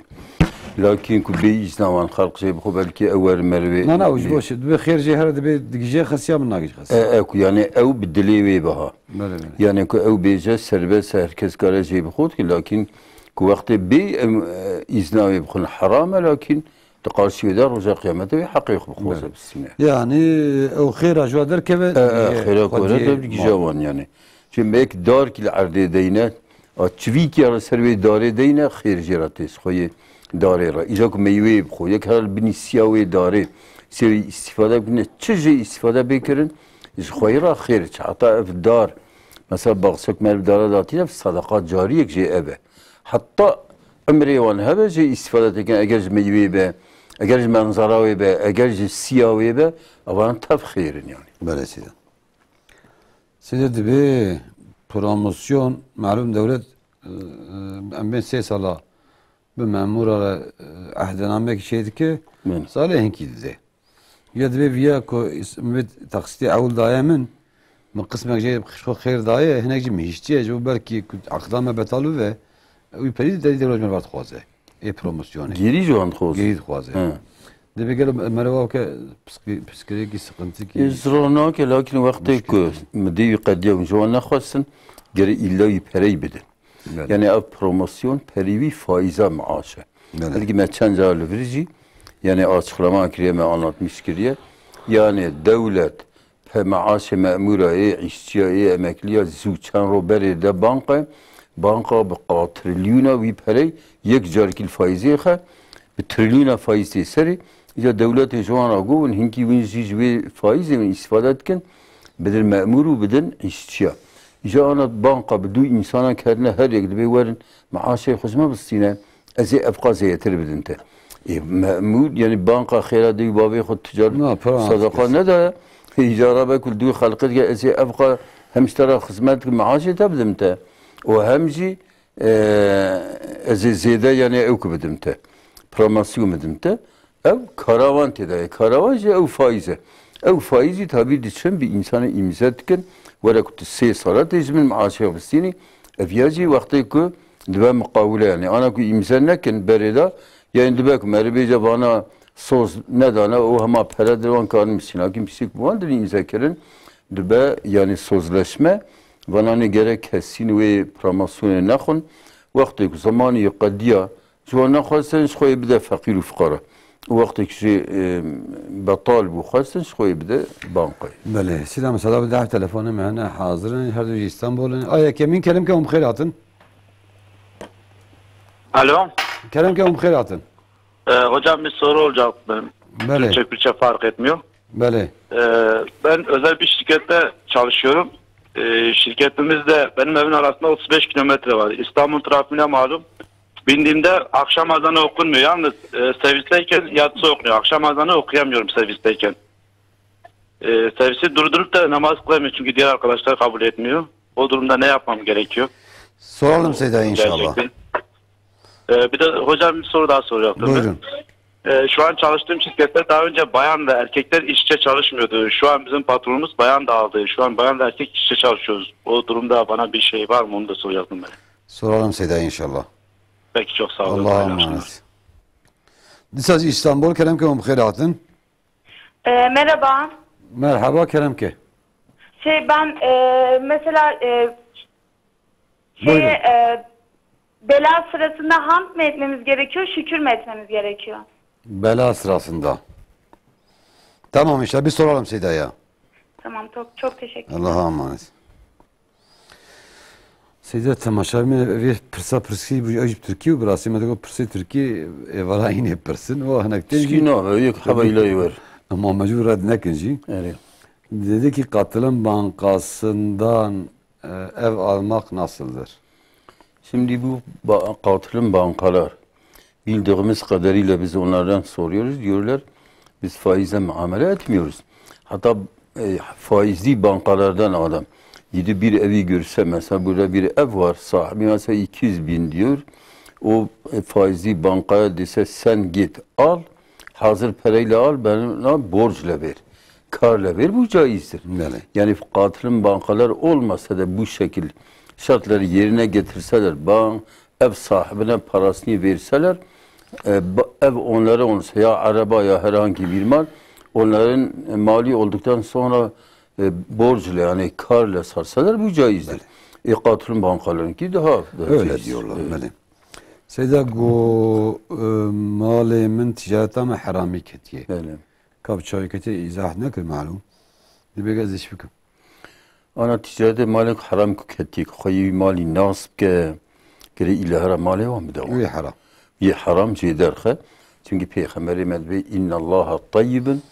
Lakin ku bê îzna wan xelq jê bixwe, belkî ew wer merivê Na, na, ew ji bê- bo şi-, dibê xêr jê here dibê digije xesiya min nagij xesiya. E, e, ku yani ew bi dilê wê biha. Belê, belê. Yani ku ew bêje serbest e, her kes kare jê bixwe ki, lakin ku wextê bê em, e, îzna wê bixwin heram e, lakin Di qarşî wê de roja qiyametê wê heqê xwe bixwaze Belê. bistîne. Yani ew xêra ji we derkeve, E, e, digije xêra ku were xwediyê de digije mal. wan yani. Çi me yek dar ki li erdê deyne, a çivîkî ya li ser wê darê deyne, xêr jê re tê, ji xweyê darê re. Îca ku meyveyê bixwe, yek her binî siya wê darê, sê wê îstîfade bikine, çi jê îstîfade bê kirin, ji xweyê re xêr çi. Heta ev dar, mesela baxçek me li dara datî de, sedeqa cariyek jê ev e. Heta emrê wan hebe jê îstîfade têkin, eger ji meyvê be, eger ji menzera wê be, eger ji siya wê be, evan tev xêr in yani. Belê seyda. Seyda dibê promosyon, malûm dewlet, e, e, em bên sê sala bi memûra re, e, ehdnameyekî çê dike, Belê. salê hinkî dide. Ya divê viya ku is-, min vê taksîtê ewil daye min, min qismek jê xwe xêr daye, hinek jî min hiştiye, ji bo belkî ku eqda me betal bibe, wî perî derî dewlet ji me re dixwaze. Ê promosyonê. Gêrî ji wan dixwaze. Gêrî dixwaze. He. Divê gelo me-, mereva weke piskî-, piskirêkî, sıkıntı ki. Ê, zira nake, lakin wextê ku Muşkil. min dê wî qediya min ji wan nexwestin, gere îlla wî perey bidin. Belê. Yani ev promosyon perî wî faiza maaş e. Belê. Belkî me çend cara li vir jî, yani açıklama kiriye, me anlatmış kiriye. Yani dewlet pe-, maaşê memûra yê, îşçiya yê, emekliya zû çend ro berê de banka, banka bi qa trilyona wî perey yek carkî li faizê xe, bi trilyona faiz tê serê. Ya dewletê ji wan re got, win hinkî win jî ji wê faizê win îstîfade dikin, bidin memûr û bidin îşçiya. Îja ana banka bi du însanan kerine, her yek dibê werin maaşê xwe ji me bistîne, ez ê evqa zêdetir bidim te. Ê, memûr, yani banka xêra dê wî bavê xwe tucar Na, para sadaka nasıl? nedaye. Îja rabe ku li dû xelqê dike, ez ê evqa hem ji te re xizmet dikim, maaşê te bidim te. Û hem jî, e, ez ê zêde yani ew ku bidim te. Promosyon bidim te. Ew karawan tê de ye. Karawan jî ew faiz e. Ew faizî tabî diçin bi însanê îmze dikin. Were ku tu sê sala tê ji min maaşê xwe bistînî. Ev ya jî wextê ku dibe miqawile yani. Ana ku îmze nekin berê de, yani dibe ku merê bêje vana soz nedane û hema pere di wan karin bistîne. Lakin piştî ku wan din îmze kirin, dibe yani sozleşme. Vana ne gerek kesîn wê promosyonê nexwin. Wextê ku zemanî qediya Ji wan nexwestin ji xwe bide feqîr û fiqara. Û wextê ku jê, e, betal bû xwestin ji xwe bide bankayê. Belê. Sîda mesela bi deh telefonê me hene hazir in, her du jî Îstanbul in. A yekemîn Kerem ke hûn bi xêr hatin. Alo. Kerem ke hûn bi xêr hatin. Ee, hocam bir soru olacaktı benim. Belê. Türkçe, Kürtçe fark etmiyor. Belê. Ee, ben özel bir şirkette çalışıyorum. Ee, şirketimizde benim evin arasında otuz beş kilometre var. İstanbul trafiğine malum. Bindiğimde akşam ezanı okunmuyor. Yalnız, e, servisteyken yatsı okunuyor. Akşam ezanı okuyamıyorum servisteyken. E, servisi durdurup da namaz kılamıyorum çünkü diğer arkadaşlar kabul etmiyor. O durumda ne yapmam gerekiyor? Soralım Seyda inşallah. Gerçekten. E, bir de hocam bir soru daha soracaktım ben. Buyurun. E, şu an çalıştığım şirkette daha önce bayan ve erkekler iç içe çalışmıyordu. Şu an bizim patronumuz bayan da aldı. Şu an bayan ve erkek iç içe çalışıyoruz. O durumda bana bir şey var mı? Onu da soracaktım ben. Soralım Seyda inşallah. Peki, çok sağ olun. Allah'a emanet. Hayırlı akşamlar. Dîsa jî Îstanbul, kerem ke hûn bi xêr hatin. E, merhaba. Merhaba, kerem ke. Şey, ben, e, mesela, e, şey, Buyurun. e, bela sırasında hamd mı etmemiz gerekiyor, şükür mü etmemiz gerekiyor? Bela sırasında. Tamam, işte bir soralım Seyda'ya. Tamam, çok, çok teşekkür ederim. Allah'a emanet. Seyda, temaşa me vê pirsa pirskî bû, ew jî bi tirkî û bi rastî me digot pirsê tirkî êvara înê pirsin û hinek tên Tirkî jî nabe, yek heba îlayî wer. Ama mecbûr red nekin jî. Erê. Dedi ki katılım bankasından, e, ev almak nasıldır? Şimdi bu ba-, katılım bankalar bildiğimiz kadarıyla biz onlardan soruyoruz. Diyorlar, "Biz faizle muamele etmiyoruz." Hatta, e, faizli bankalardan adam gidip bir evi görse, mesela burada bir ev var, sahibi mesela iki yüz bin diyor. O, e, faizli bankaya dese, "Sen git al, hazır parayla al, bana borcla ver, karla ver." Bu caizdir. Belê. Yani katılım bankalar olmasa da bu şekil şartları yerine getirseler, bank ev sahibine parasını verseler, e, ba-, ev onlara olsa ya araba ya herhangi bir mal, onların, e, mali olduktan sonra, e, borcla, yani karla sarsalar bu caizdir. Belê. E, katılım bankalarınki daha, daha Öyle caiz. diyorlar, Evet. belê. Seyda got, e, malê min ticareta me heramî ketiye. Belê. Ka bi çayketê îzah nekir malûm. Dibê ez iş bikim. Ana ticarete malek heram ku ketiye, ku xwe yê wî malî nas bike, gerê îlahara malê wan bide wan. Wê heram. Yê heram jê derxe. Çünkü Peyxemberê me dibê, "İnnallaha tayyibun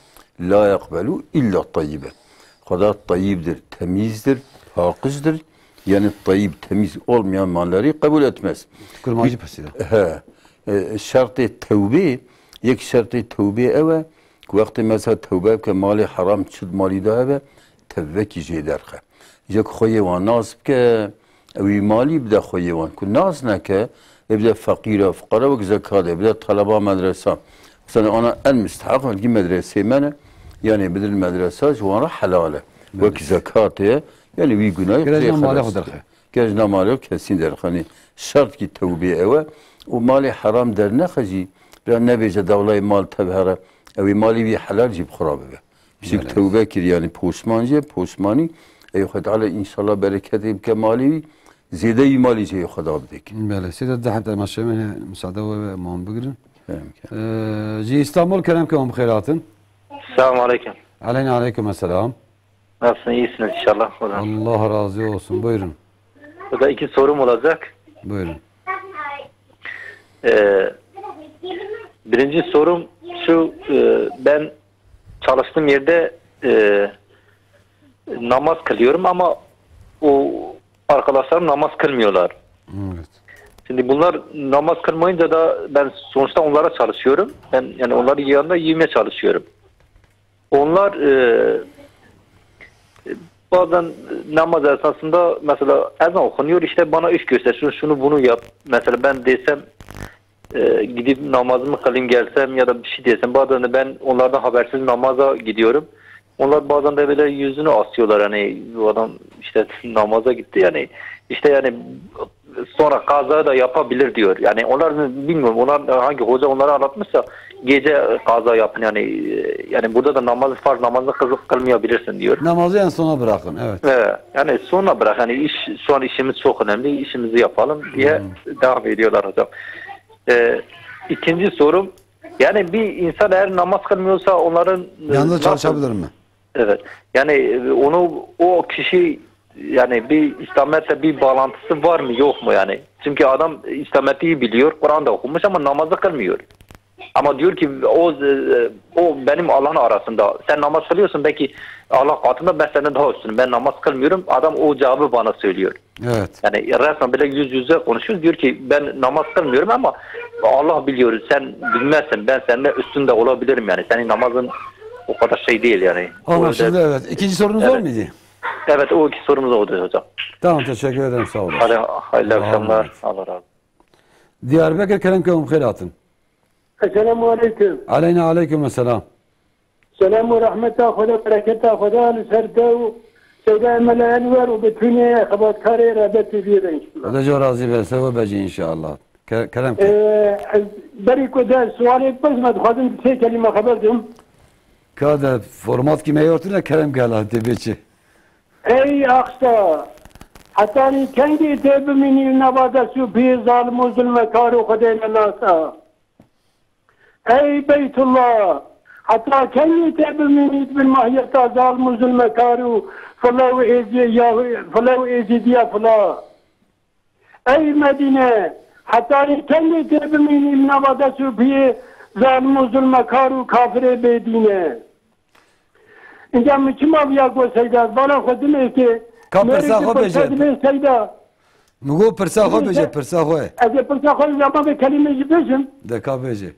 la yaqbelu illa tayyiben." Xweda tayyibdir, temizdir, pakizdir. Yani tayyib, temiz olmayan malları kabul etmez. Kurmancî pirsî de. He. E, şertê tewbê, yek şertê tewbê ew e, ku wextê mesela tewbe bike, malê heram çi di malî de hebe, tevbekî jê derxe. Ji ku xweyê wan nas bike, ew wî malî bide xweyê wan. Ku nas neke, ê bide feqîra, fuqara wek zekatê, bide taleba medresa. Mesela ana en mistehaq belkî medresê me ne, yani bidin medresa ji wan re helal e. Wek Evet. zekatê, yani wî gunahê Gerek xwedê ne malê xwe xelas derxe. dike. Gerek ne malê xwe kesîn derxe. Hani şert ki tewbê ew e. Û malê heram dernexe jî, bira nebêje dewlayê mal tev here. Ew ê malê wî helal jî bi xwe re bibe. Pişik Belê. tewbe kir, yani poşman jê, poşmanî. Ey Xwedê Teala inşallah bereketê bike malê wî, zêde wî malî jê Xweda bide ki. Belê. Seyda, deh heft temaşe me, müsaade ve, ve mam bigrin. Hem ki. Ee, ji İstanbul kerem ke hûn bi xêr hatin. Selamun aleyküm. Aleyna aleyküm selam. Nasılsın? İyisiniz inşallah hocam. Allah razı olsun. Buyurun. Burada iki sorum olacak. Buyurun. Ee, birinci sorum şu, e, ben çalıştığım yerde, e, namaz kılıyorum ama o arkadaşlarım namaz kılmıyorlar. Evet. Şimdi bunlar namaz kılmayınca da ben sonuçta onlara çalışıyorum. Ben yani onların yanında yemeye çalışıyorum. Onlar, e, e, bazen namaz esnasında mesela ezan okunuyor, işte bana iş göster, şunu, şunu bunu yap. Mesela ben desem, e, gidip namazımı kılayım gelsem ya da bir şey desem, bazen de ben onlardan habersiz namaza gidiyorum. Onlar bazen de böyle yüzünü asıyorlar, hani bu adam işte namaza gitti yani, işte yani sonra kaza da yapabilir diyor. Yani onlar bilmiyorum, onlar hangi hoca onlara anlatmışsa gece kaza yapın yani, e, yani burada da namazı, farz namazını kıl-, kılmayabilirsin diyor. Namazı en sona bırakın, evet. Evet, yani sonra bırak, yani iş, şu an işimiz çok önemli, işimizi yapalım diye Hmm. devam ediyorlar hocam. Ee, ikinci sorum, yani bir insan eğer namaz kılmıyorsa onların, e, Yanında nasıl çalışabilir mi? Evet. Yani, e, onu, o kişi, yani bir İslamiyet'le bir bağlantısı var mı yok mu yani? Çünkü adam İslamiyet'i iyi biliyor, Kur'an da okumuş ama namazı kılmıyor. Ama diyor ki o, e, o benim Allah'ın arasında. Sen namaz kılıyorsun belki Allah katında, ben senden daha üstünüm. Ben namaz kılmıyorum. Adam o cevabı bana söylüyor. Evet. Yani resmen böyle yüz yüze konuşuyoruz. Diyor ki ben namaz kılmıyorum ama Allah biliyor. Sen bilmezsin. Ben senden üstünde olabilirim yani. Senin namazın o kadar şey değil yani. Anlaşıldı, O yüzden evet. İkinci sorunuz var Evet. mıydı? Evet, o iki sorumuz oldu hocam. Tamam, teşekkür ederim, sağ olun. Hadi hayırlı Allah'a akşamlar. emanet. Allah razı olsun. Diyarbakır, kerem ke hûn bi xêr hatin. Esselamu aleyküm. Aleyna aleyküm selam. Selam ve rahmeta Xweda, bereketa Xweda li ser te û Seyda Emel Enwer û bitûnê xebatkarê Rebe T V'yê de inşallah. Xweda ji we razî be, ser we be jî inşallah. Ke-, kerem ke. Ee, ez berî ku de sualê bipirsim, ez dixwazim sê kelîme xeber dim. Ka de formatkî me yortine kerem gela tê bê çi? Ey axsa, hetanî kengî tê bimînî nava dest û piyê zalim û zulmekar û Xwedê nenasa? Ey Beytullah, heta kengî tê bimînî bin mahiyeta zalim û zulmekar û file û êzî-, ya, file û êzîdiya fila? Ey Medîne, hetanî kengî tê bimînî li nava dest û piyê zalim û zulmekar û kafirê bêdîne? Înca min çima viya got Seyda? Bala xwe dimêke. Ka pirsa xwe bêje. Dibê Seyda. Min got pirsa xwe bêje, pirsa xwe. Ez ê pirsa xwe, ama vê kelîmê jî bêjim. De ka bêje.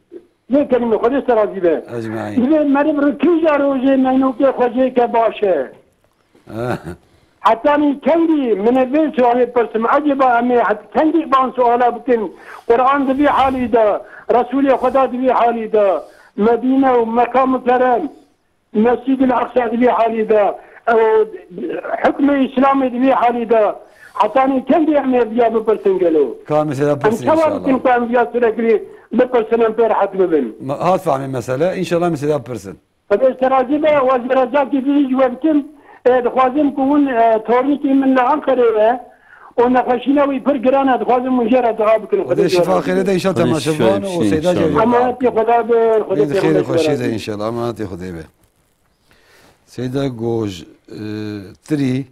Yê kelîmê xwe dê serazî be. Ecmaîn. Divê meriv ri kîja rojê meynokê xwe jê ke baş e. Eh. Hetanî kengî min ê vê sualê pirsim, ecêba em ê het kengî van suala bikin? Quran di vî halî de, Resûlê Xweda di vî halî de, Medîne û Meqam Mukerrem, Mescîdil Aqsa di vî halî de, ew hukmê Îslamê di vî halî de, hetanî kengî em ê viya bipirsin gelo? Ka em ê seyda pirsin, înşallah. Em çawa bikin ku em viya süreklî bipirsin, em pê rehet bibin? Ma-, hat fehmê mesele, înşallah em ê seyda bipirsin. Xwedê serazî be, wezîra cakî dî jî we bikim. E, dixwazim ku hûn, e, tornîkî min li Anqerê ye û nexweşîna wî pir giran e, dixwazim hûn jê re dua bikin. Xwedê şifa xêrê de înşallah temaşevan û seyda jî. Emanetî Xweda be, Xwedê pêxember xweşî de înşallah, emanetî Xwedê be. Seyda goj, e, tirî,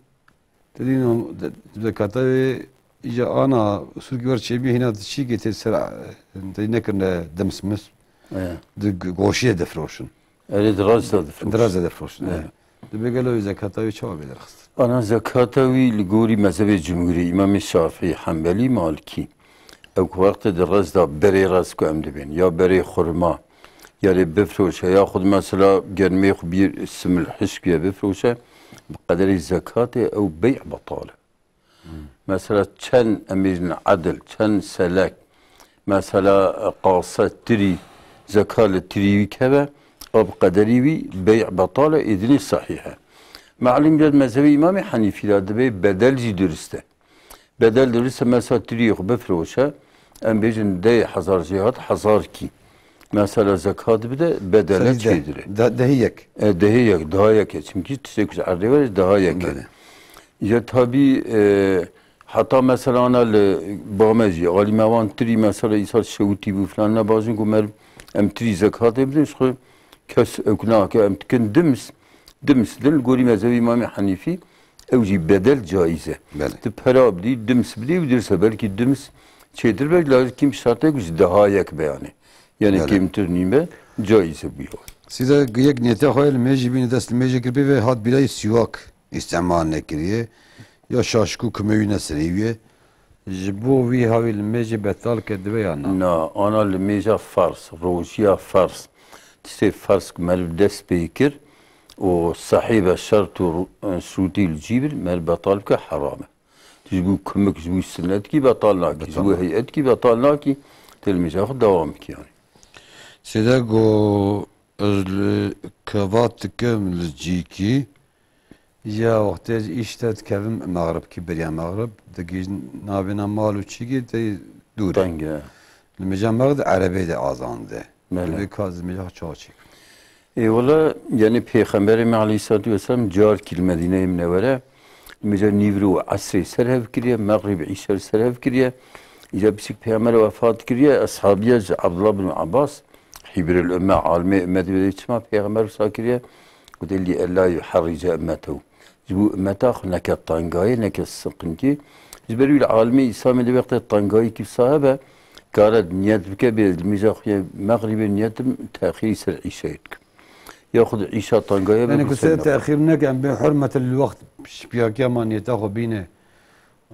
Te dîno, de, de kata wê, îca ana, sûrkî wer çêbî hîna di çîkê tê ser, e, tê nekirine dims mis. E. Di g-, goşiyê difroşin. Erê, di raz de difroşin. Di raz de difroşin, e. E. Dibê gelo wê zekata wê çawa bê derxistin? Ana zekata wî li gorî mezhebê cumhurî, Îmamê Şafî, Hembelî, Malikî. Ew ku wextê di raz de berê raz ku em dibên, ya berê xurma, ya lê bifroşe, ya xud mesela genmê xwe bir simil hişkiye bifroşe, bi qederê zekatê ew bey'e betal e. Mesela çend em bêjin edil, çend selek, mesela qase tirî, zeka li tirî wî keve, ew bi qederî wî bey'e betal e, êdinê sehîh e. Me'lûm be mezhebê Îmamê Henîfî de dibê bedel jî durist e. Bedel durist e, mesela tiriyê xwe bifroşe, em bêjin deh hezar jê hat hezar kî. Mesela zekat bide, bedele çêdire. De-, dehî yek. E, dehê yek, daha yek e. Çimkî tiştê ku ji erdê were daha yek e. Belê. Ya tabî, e, heta mesela ana li ba me jî, alî me wan tirî mesela îsal şewitî bû filan, ne bajin ku mer em tirî zekatê bidin, ji xwe kes ew nake, em dikin dims, dims din li gorî mezhebê Îmamê Henîfî, ew jî bedel caiz e. Belê. Tu pera bidî, dims bidî, ew dirse belkî dims çêtir be, lazim kîm şertê ku ji deha yek be yani. Yani kêmtir nîme, caiz e bûye. Sîde yek niyete xwe li mêjî bîne dest li mêjê kir, pê ve hat bîrayî siwak îstemal nekiriye. Ya şaşkû kumê wî neserî wî ye. Ji bo vî hawî li mêjê betal ke dibe ya na? Na, ana li mêja ferz, rojiya ferz. Tiştê ferz ku meriv dest pê kir û sehîbe şert û ru-, şûtî li cî bir, meriv betal bike heram e. Tu ji bo kumik, ji bo sinnetkî betal nakî, ji bo heyetkî betal nakî, tê li mêja xwe dewam bikî yani. Sêde go ez li kevat dikim li cîkî, ya wextê ez îşte dikim mexribkî beriya mexrib, digihîjin navêna mal û çîkî tê dûr e. Teng e. Li mêja mexrib erebê de azan de. Belê. Divê ka ez mêja xwe çawa çêkim. Ê wele, yani Pêxemberê me aleyhissalatu vesselam carkî li Medîneyê Minewere, mêja nîvro û esrê ser hev kiriye, mexrîb îşer ser hev kiriye. Îca piçik Pêxember wefat kiriye, eshabiye ji Abdullah bin Abbas, hîbril ümme, alimê ümmetê, çima Pêxember wisa kiriye? Gote, "Li ella yuherrice ümmetehu." Ji bo ümmeta xwe neke tangayê, neke siqinkê. Ji ber wî li alimê Îslamê de wextê tangayî kî sahibe, kare niyet bike, bê li mêja xwe yê mexrîbê niyetim texîrî ser îşeyê dikim. Ya xwe di îşa tangayê be. Yani ku ser texîr neke, em bê hurmete li wext şipiyakiya ma niyeta xwe bîne.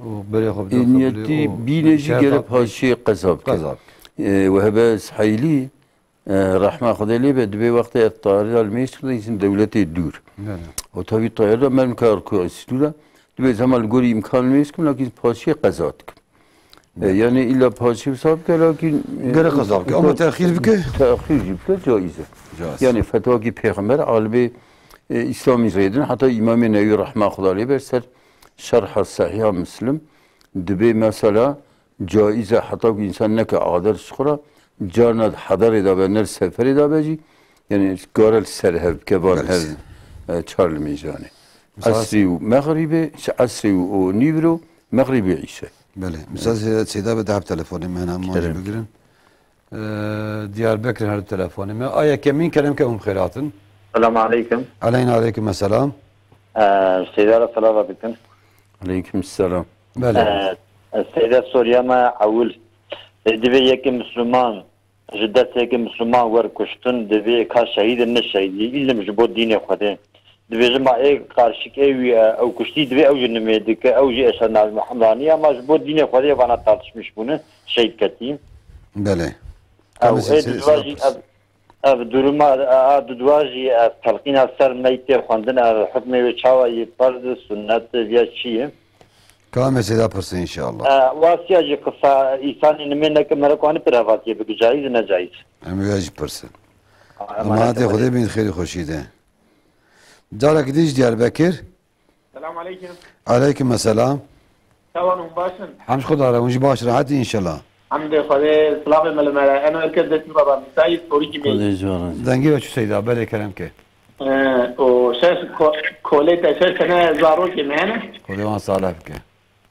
Û berê xwe bide. Ê, niyetî bîne jî gere paşê qeza bike. Qeza bike. Ê, wehebe Siheyli, E, rehma Xwedê lê be, dibê wextê ez tayarê de li mêj dikim, îsî dewletê dûr. Belê. Û tabî tayarê de me nikar ku stûra, dibê zema li gorî îmkan mêj dikim, lakîn paşê qeza dikim. E, belê. Yani îlla paşê wisa bike, lakîn, e, gere qeza bike. Ama texîr bike? Texîr jî bike, caiz e. Caiz. Yani fetwakî Pêxember, alimê, e, Îslamî rêdin, heta Îmamê Newî rehma Xwedê lê be, ser şerha Sehîha Muslim, dibê mesela, caiz e heta ku însan neke adel ji xwe re, carna di hederê de be, ne li seferê de be jî, yani kare li ser hev bike van Belê. her, e, çar limêjanê. Misal Esrî û mexrîbê, ji esrî û, û nîvro, mexrîbê îşe. Belê. Misal Seyda be dehb telefonê me hene, ma jî Kerem. bigirin. Ee, Diyarbekir her telefonê me. Aya kemîn kerem ke hûn xêr hatin. Selam aleykum. Aleyna aleykum selam. Ee, Seyda re selava bikin. Aleykum selam. Belê. Ee, Seyda Suriye me ewil. Ee, divê yekê Müslüman, ji destê yekê Müslüman wer kuştin, divê ka şehîd in ne şehîdî. Îlim ji bo dînê Xwedê. Dibêjim ma ê qarşik ê wî, e, ew kuştî divê ew jî nimê dike, ew jî eşhedna Muhammedanî, ama ji bo dînê Xwedê vana tartişmiş bûne, şehîd ketî. Belê. Ew Kamê ê sê-, dudwa jî sê-, ev, ev duruma, a, a dudwa jî ev telqîna ser meytê xwendin, ev hukmê wê çawa yê, ferz, sunnet, viya çi ye? Kamê sêda pirse inşallah. E, wasiya jî qisa, îsanê nimê neke merek wan pir hevatiyê bike, caiz ne caiz. Em wê jî pirsin. Emanet Emanetê Xwedê Xwedê. bin xêrî xweşî de. Carek din ji Diyarbekir. Selam aleykum. Aleykum selam. Çawan hûn baş in? Hemd xwe dare, hûn jî baş rehet in inşallah. Hemdê Xwedê, silavê me li me re. Enwer Kez destî baba, Misayî, Sorîkî me. Xwedê ji we razî. Dengê we çi Seyda, belê kerem ke. Ee, û şeş ko-, kolê te şeş tane zarokê me hene. Xwedê wan salih bike.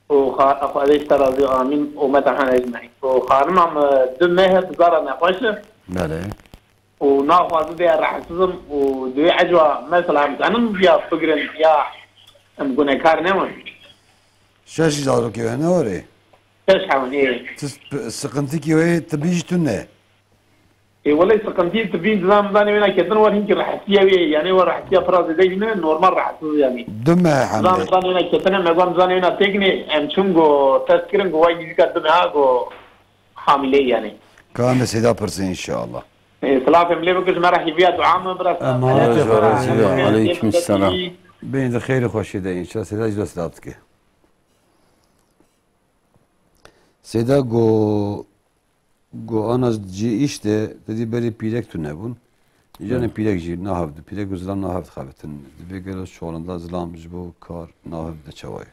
û xa-, Xwedê ji te razî, amîn, ûmeta hene ecmaîn. Û xanima min du meh e, zara nexweş e. Belê. Û naxwaze vê ya rahatsiz im û divê ecwa mesela em zanin ya bigirin ya em gunekar ne win. Şeş zarokê we ne were? Şeş hewin, ê. Ti sp-, sıkıntı ki we tibî jî tune. Ê, welê sıkıntı tibî, dizan zanê wêna ketin war hinkî rehetî ye wê, yani war rehetî ya pira zêde jî ne, normal rehetî yani. Du mehe Zan hemle. Zanê wêna ketine, me zan zanê wêna têkine, em çûn go test kirin, go way nîzîka du meha go hamile yani. Ka em de seyda pirse inşallah. Ê, silav em lê bikir, ji me re hîviya dua me biraz. Emanet Aleyküm selam. Aleyküm selam. Beyinde xeyri xweşî de inşallah. Seyda jî dest dike. Seyda go Go ana cî îş de, te dî berê pîrek tune bûn. Îca ne Evet. pîrek jî nahev di, pîrek û zilam nahev dixebitin. Divê gelo şolenda zilam ji bo kar nahev de çawa ye?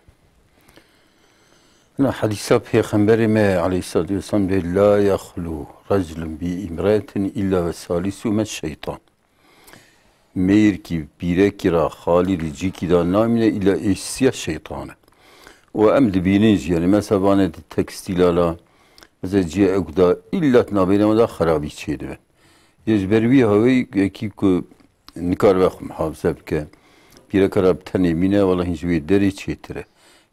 Na hedîsa Pêxemberê me aleyhissalatu vesselam dê, "La yexlu raclun bi imraetin illa ve salisu me şeytan." Mêrkî pîrekî ra xalî li cîkî de namîne, îla êşsiya şeytan e. Û em dibînin jî, yanî mesela vanê di tekstîla la, mesela ciyê ew da îlla di navbeyna me de xerabî çêdibe. Yê ji ber wî hawê yekî ku nikaribe xwe muhafaze bike, pîreka ra bi tenê mîne, wela hîn ji wê derê çêtir e.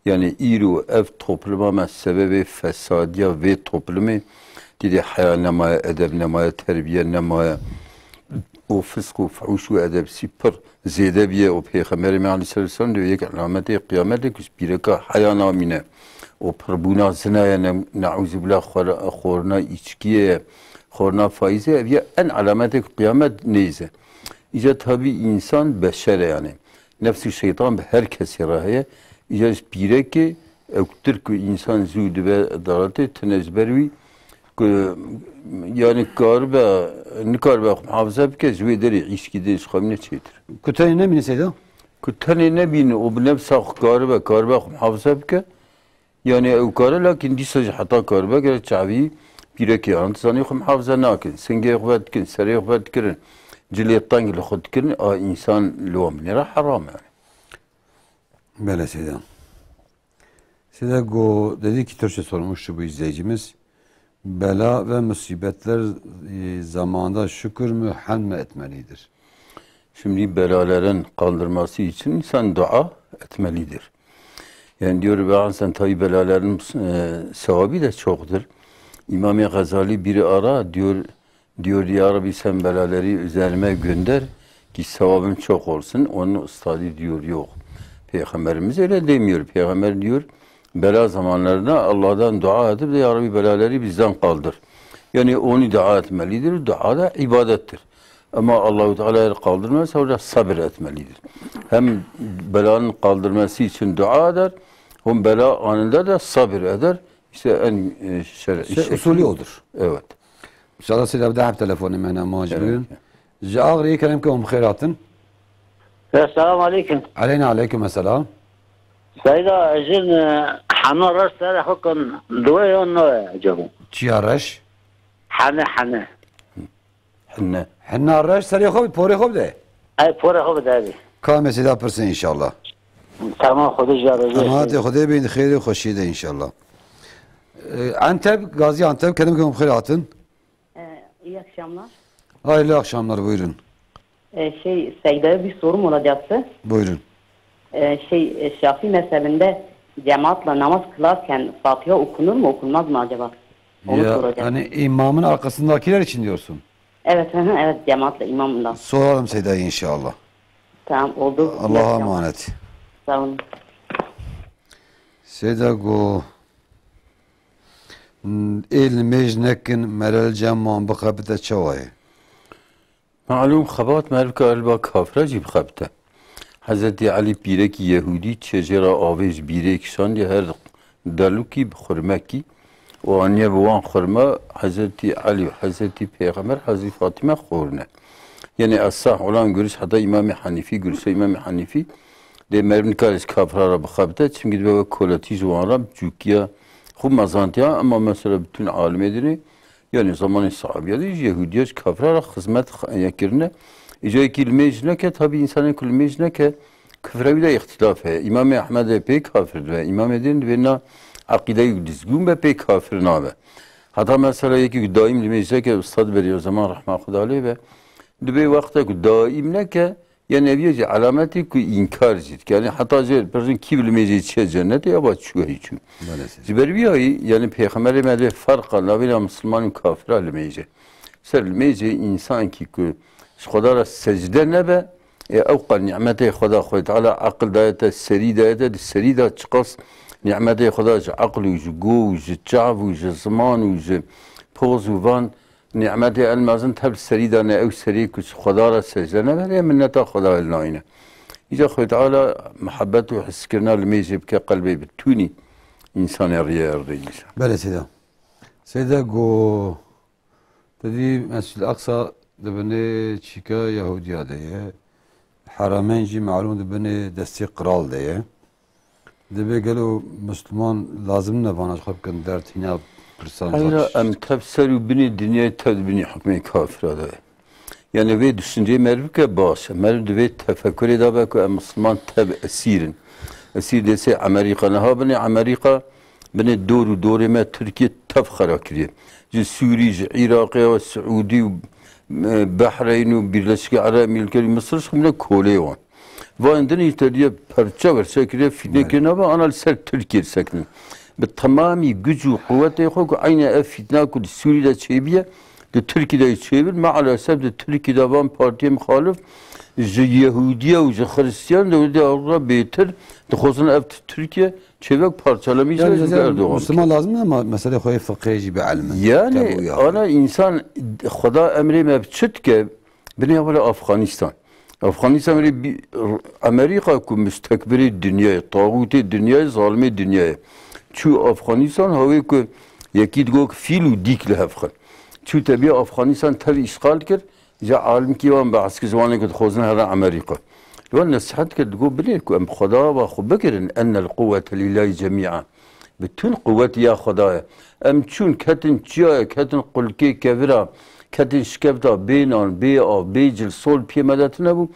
Yani îro ev topluma me sebebê fesadiya vê toplumê, dîdê heya nemaye, edeb nemaye, terbiye nemaye, û fisk û fuhûş û edebsî pir zêde biye û Pêxemberê me aleyhisselatu vesselam dibe yek elametê qiyametê ku ji pîreka heya namîne û pirbûna zinaye, ne-, neûzubillah xwara-, xwarina îçkiyê ye, xwarina faîzê ye, ev ye en elametê ku qiyamet nêze. Îca tabî însan beşer e yani. Nefsî şeytan bi her kesî re heye. Îcar ji pîrekê ewtir ku însan zû dibe dalatê, tune ji ber wî ku, yani karibe, nikaribe xwe muhafaza bike, ji wê derê îşkî dê ji xwe bîne çêtir. Ku tenê nemîne Seyda? Ku tenê nebîne û bi nefsa xwe karibe, karibe xwe muhafaza bike, Yani ew kare, lakin dîsa jî heta karibe gere çavî pîrekê an dizanî xwe muhafaza nakin. Singê xwe vedikin, serê xwe vedikirin, cilê teng li xwe dikirin, a însan li wan binêre heram yani. Bele Seyda. Seyda go dedi ki Türkçe sormuştu bu izleyicimiz. Bela ve musibetler, e, zamanında şükür mü, hamd mü etmelidir? Şimdi belaların kaldırması için insan dua etmelidir. Yani diyor, bazen tabi belaların, e, sevabı da çoktur. İmam-ı Gazali biri ara diyor, diyor, "Ya Rabbi, sen belaları üzerime gönder ki sevabım çok olsun." Onun ustadı diyor, "Yok." Peygamberimiz öyle demiyor. Peygamber diyor, bela zamanlarında Allah'tan dua edip de, "Ya Rabbi, belaları bizden kaldır." Yani onu dua etmelidir. Dua da ibadettir. Ama Allahu Teala eğer kaldırmazsa orada sabır etmelidir. Hem belanın kaldırması için dua eder, hem bela anında da sabır eder. İşte en, e, şer'i Şey, şekli. usulü odur. Evet. Mesela silah bir daha telefonum hemen macbun. Evet. Ji Agriye kerem ke hûn bi xêr hatin. Esselamu aleykum. Aleyna aleykum esselam. Seyda, jin, e, Ana reş serê xwe kin, duwe ya naye acaba? Çiya reş? Hene, hene. Hinne. Hinna reş serê xwe bi porê xwe bide. Ay, porê xwe bide abi. Ka mesele pirsin inşallah. Tamam, Xwedê ji razî. Emanetê Xwedê bin, xêr û xweşiyê de inşallah. Ee, Antep, Gaziantep, kelim kelim xêr hatin. Ee, iyi akşamlar. Hayırlı akşamlar, buyurun. Ee, şey, Seyda'ya bir sorum olacaktı. Buyurun. Ee, şey, e, Şafii mezhebinde cemaatla namaz kılarken Fatiha okunur mu, okunmaz mı acaba? Onu Ya, soracağım. Hani imamın arkasındakiler için diyorsun. Evet, hı hı, evet, cemaatle, imamla. Sorarım Seyda'ya inşallah. Tamam, oldu. Allah'a emanet. Sağ olun. Seyda go, "Ê limêj nekin, merel cem wan bixebite çawa ye?" Malûm xebat merivka elba kafira jî bixebite. Hezretî Elî pîrekî Yehûdî çêjêra avê ji bîrê kişandiye her delûkî bi xurmekî û aniye bi wan xurma Hezretî Elî û Hezretî Pêxember Hezretî Fatîme xorine. Yanî esah olan görüş heta Îmamê Henîfî, görüşa Îmamê Henîfî dê meriv nikare ji kafira re bixebite, çimkî dibe wek koletî ji wan re bi çûkiya xwe mezantiya, ema mesela bütün alimê dinê Yanî zamanê sahabiya de jî Yehûdiya ji kafira re xizmet x-, ye kirine. Îca yekî limêj neke, tabî însanê ku limêj neke, kifra wî de îxtîlaf heye. Îmamê Ehmedê pê kafir dibe, îmamê din divê na eqîdeyê ku dizgûn be pê kafir nabe. Heta mesela yekî ku daîm limêj neke, Ustad Berî Ozeman rehma Xuda lê be, dibê wexte ku daîm neke, Yanî ev yê jî alametê ku înkar jî dike. Yanî heta jê pirsîn kî bi limêjê çiye cennetê, eva çû heyî çû. Belê seyîd. Ji ber vî yayî, yanî Pêxemberê me dê ferqa navêna misilman û kafira limêje. Ser limêjê însankî ku ji Xweda re secde nebe, ê ew qal nîmetê Xweda, Xwedê Teala eqil daye te, serî daye te, di serî de çiqas nîmetê Xweda ji eqil û ji go û ji çav û ji ziman û ji poz û van Nîmetê el mezin tev serî de ne, ew serî ku ji Xweda re secde nebe, lê minneta Xweda li nayne. Îca Xwedê Teala mihebet û hiskirina limêjê bike qelbê bitûnî, însanê riyê erdê însan. Belê Seyda. Seyda go, te dî Mescid Aqsa di binê çîka Yehudiya de ye. Herameyn jî malûm di binê destê qral de ye. Divê gelo Misliman lazim ne vana ji xwe bikin derd hîna pirsan Heyra zaten. Em tev ser û binê dinyayê tev di binê hukmê kafira de ye. Yani vê düşünceyê meriv bike baş e. Meriv divê tefekurê de be ku em Misliman tev esîr in. Esîr dê sê Amerîka niha binê Amerîka binê dor û dorê me Tirkiye tev xera kiriye. Ji Sûrî, ji Iraqê, Siûdî û, e, Behreyn û Birleşik Arap Emirlikleri, Misir ji xwe bine kolê wan. Van din îtediye perçe verçe kiriye, fîtnekê Belê. Nava, ana li ser Tirkiye disekinin. Bi temamî güc û quwetê xwe ku eyne ev fîtna ku di Sûrî de çêbiye, di Tirkiye de çêbin, maalesef di Tirkiye de van partiyê muxalif ji Yehûdiye û ji Xiristiyan dewletê Ewropa bêtir dixwazin ev Tirkiye çêvek parçalemî Yani ser ji zaten Erdogan. Müslüman lazım ama mesele xwe fiqhê jî bi ilmin. Yani Tebu ya. Ana insan Xweda emrê me bi çi dike? Binê were Afganistan. Afganistan were bir Amerika ku müstekbirê dünyayê, tağutê dünyayê, zalimê dünyayê. Çû Afganistan hawê ku yekî digot fîl û dîk li hev xwe. Çû tebiya Afganistan tev îşxal kir, ji alimkî wan behs kir, ji wanê ku dixwazin here Amerika. Li wan nesihet kir, digot bilê ku em Xweda va xwe bigirin, ennel quwwete lillahi cemî'a. Bütün quwet ya Xweda ye. Em çûn ketin çiyayê, ketin qulkê kevira, ketin şikefta, bê nan, bê av, bê cil, sol piyê me de tune bû.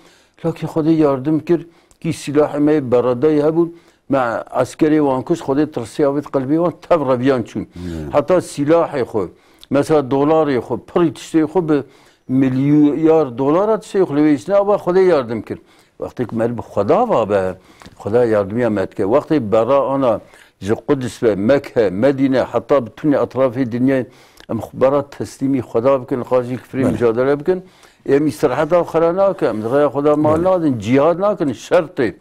Lakin Xwedê yardim kir, kî sîlahê me yê beredayî hebûn, me eskerê wan kuşt, Xwedê tirsiya avêt qelbê wan, tev reviyan çûn. Hmm. Heta sîlahê xwe, mesela dolarê xwe, pirî tiştê xwe bi milyar dolara tiştê xwe li wê îşine, ava Xwedê yardim kir. Wextê ku me bi Xweda va be, Xweda yardimiya me dike. Wextê bera ana ji Qudus ve, Mekhe, Medîne, heta bi tunê etrafê dinyayê em xwe bera teslîmî Xweda bikin, li qajî kifrê Belê. Micadele bikin, em îstiraheta xwe re nakin, em di rêya Xweda mal Belê. Nadin, cîhad nakin, şertê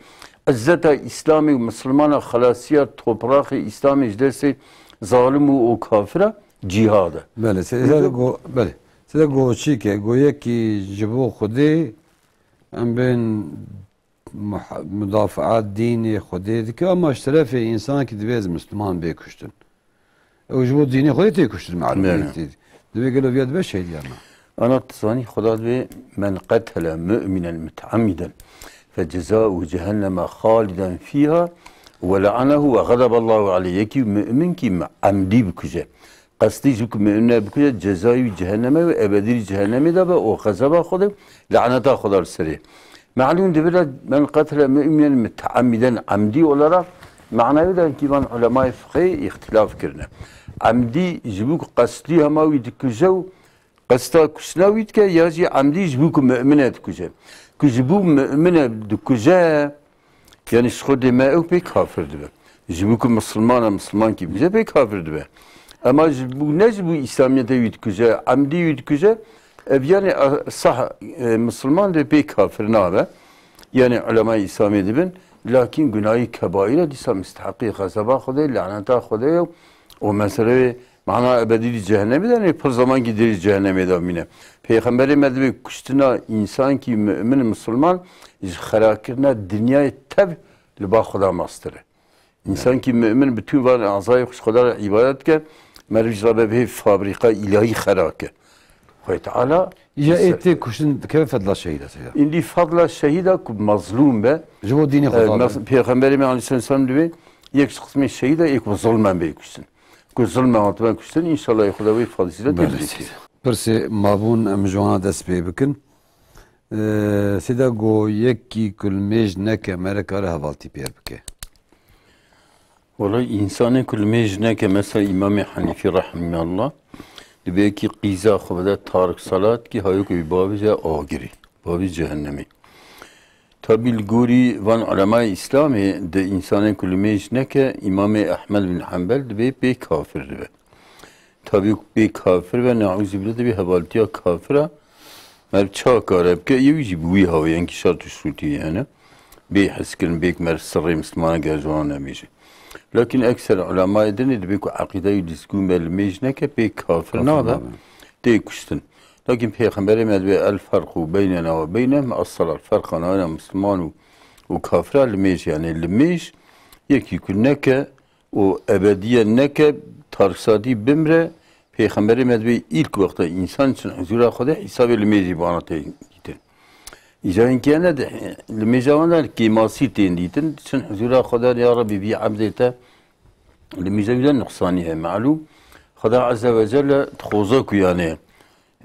izzeta Îslamê û Misilmana, xelasiya topraxê Îslamê ji destê zalim û û kafira cîhad e. Belê, se-, Dîdo? se-, go-, belê. Sede goçî ke, goyekî ji bo Xwedê em bên muha-, mudafaa dînê Xwedê dike, ama ji terefê însankî divê ez Misliman bê kuştin. Ew ji bo dînê Xwedê tê kuştin, malum Belê. Tê. Divê gelo viya dibe şehîd ya me. Ana tu zanî Xweda divê men qetele mu'minen mut'ammiden fe cezauhu cehenneme haliden fîha Ve le'anehu ve ğedeballahu aleyh. Yekî mu'min kî me-, emdî bikuje. Qestî ji ku mu'mine bikuje, cezayî wî cehenneme û ebedî li cehennemê de be û xezeba Xwedê, laneta Xweda li serê. Melûm dibire men qetile mu'minen müteammiden emdî olarak manayê de kî van ulemayê fiqhê îxtilaf kirine. Emdî ji bo ku qestî hema wî dikuje û qesta kuştina wî dike ya jî emdî ji bo ku mu'mine dikuje. Ku ji bo mu'mine dikuje, yanî ji xwe dê me ew pê kafir dibe. Ji bo ku misilmana misilmankî bikuje pê kafir dibe. Ema ji bo, ne ji bo îslamiyetê wî dikuje, emdî wî dikuje, ev yanî, e, sah, e, misilman dê pê kafir nabe. Yanî ulemayê îslamê dibin, lakîn gunahî kebaîr e, dîsa misteheqî xezeba Xwedê, laneta Xwedê ye û meseleyê mana ebedî li cehennemê de ne, pir zemankî dê li cehennemê de bimîne. Pêxemberê me dibê kuştina însankî mu'min, misilman ji xerakirina dinyayê tev li ba Xweda mastir e. Însankî mu'min bi tû van azayê xwe ji Xweda re îbadet dike, meriv ji re be bihê fabrîqa îlahî xera ke. Xwedê Teala Îja ê tê kuştin dikeve fedla şehîda seyda. Îndî fedla şehîda ku mezlûm be. Ji bo dînê Xweda be. Pêxemberê me aleyhisselam dibê yek ji qismê şehîda yek ku zulmen bê kuştin. Ku zulmen hatibe kuştin, înşallah Xweda wê fazîlet Belê tê seyda. Pirsê mabûn em ji wana dest pê bikin. Ee, seyda go yekî ku li mêj neke mere kare hevaltî pêr bike. Wela însanê ku li mêj neke, mesela Îmamê Henîfî rahimehullah, dibê kî qîza xwe bide tarik salat kî hayok wî bavêje agirî, bavê cehennemê. Tabî li gorî van ulemayê Îslamê di însanê ku li mêj neke, Îmamê Ehmed bin Henbel dibê pê kafir dibe. Tabî ku pê kafir be, neûzîbillah, dibê hevaltiya kafira. Meriv çawa kare bike, yê wî jî bi wî hawê, enkî şert û şurûtî hene. Bê hezkirin, bê ku meriv sirrê misilmana gel ji wan nebêje. Lakin ekser ulemayê dinê dibê ku eqîdeyê lîzgûn be li mêj neke, pê kafir nabe, tê kuştin. Lakin Pêxemberê me dibê el ferqu beynena ve beynehum es-salat. Ferqa navêna misilman û, û kafira li mêj, yanî li mêj yekî ku neke, û ebediye neke, tariksadî bimre, Pêxemberê me dibê îlk wexta însan çin huzûra Xwedê hîsabê li mêjî bana tê dîtin. Îca hinkî hene de, li mêja wan de kêmasî tên dîtin, çin huzûra Xweda, ya Rebî vî ebdê te li mêja wî de nuqsanî heye. Melûm, Xweda Azze ve Celle dixwaze ku, yanî,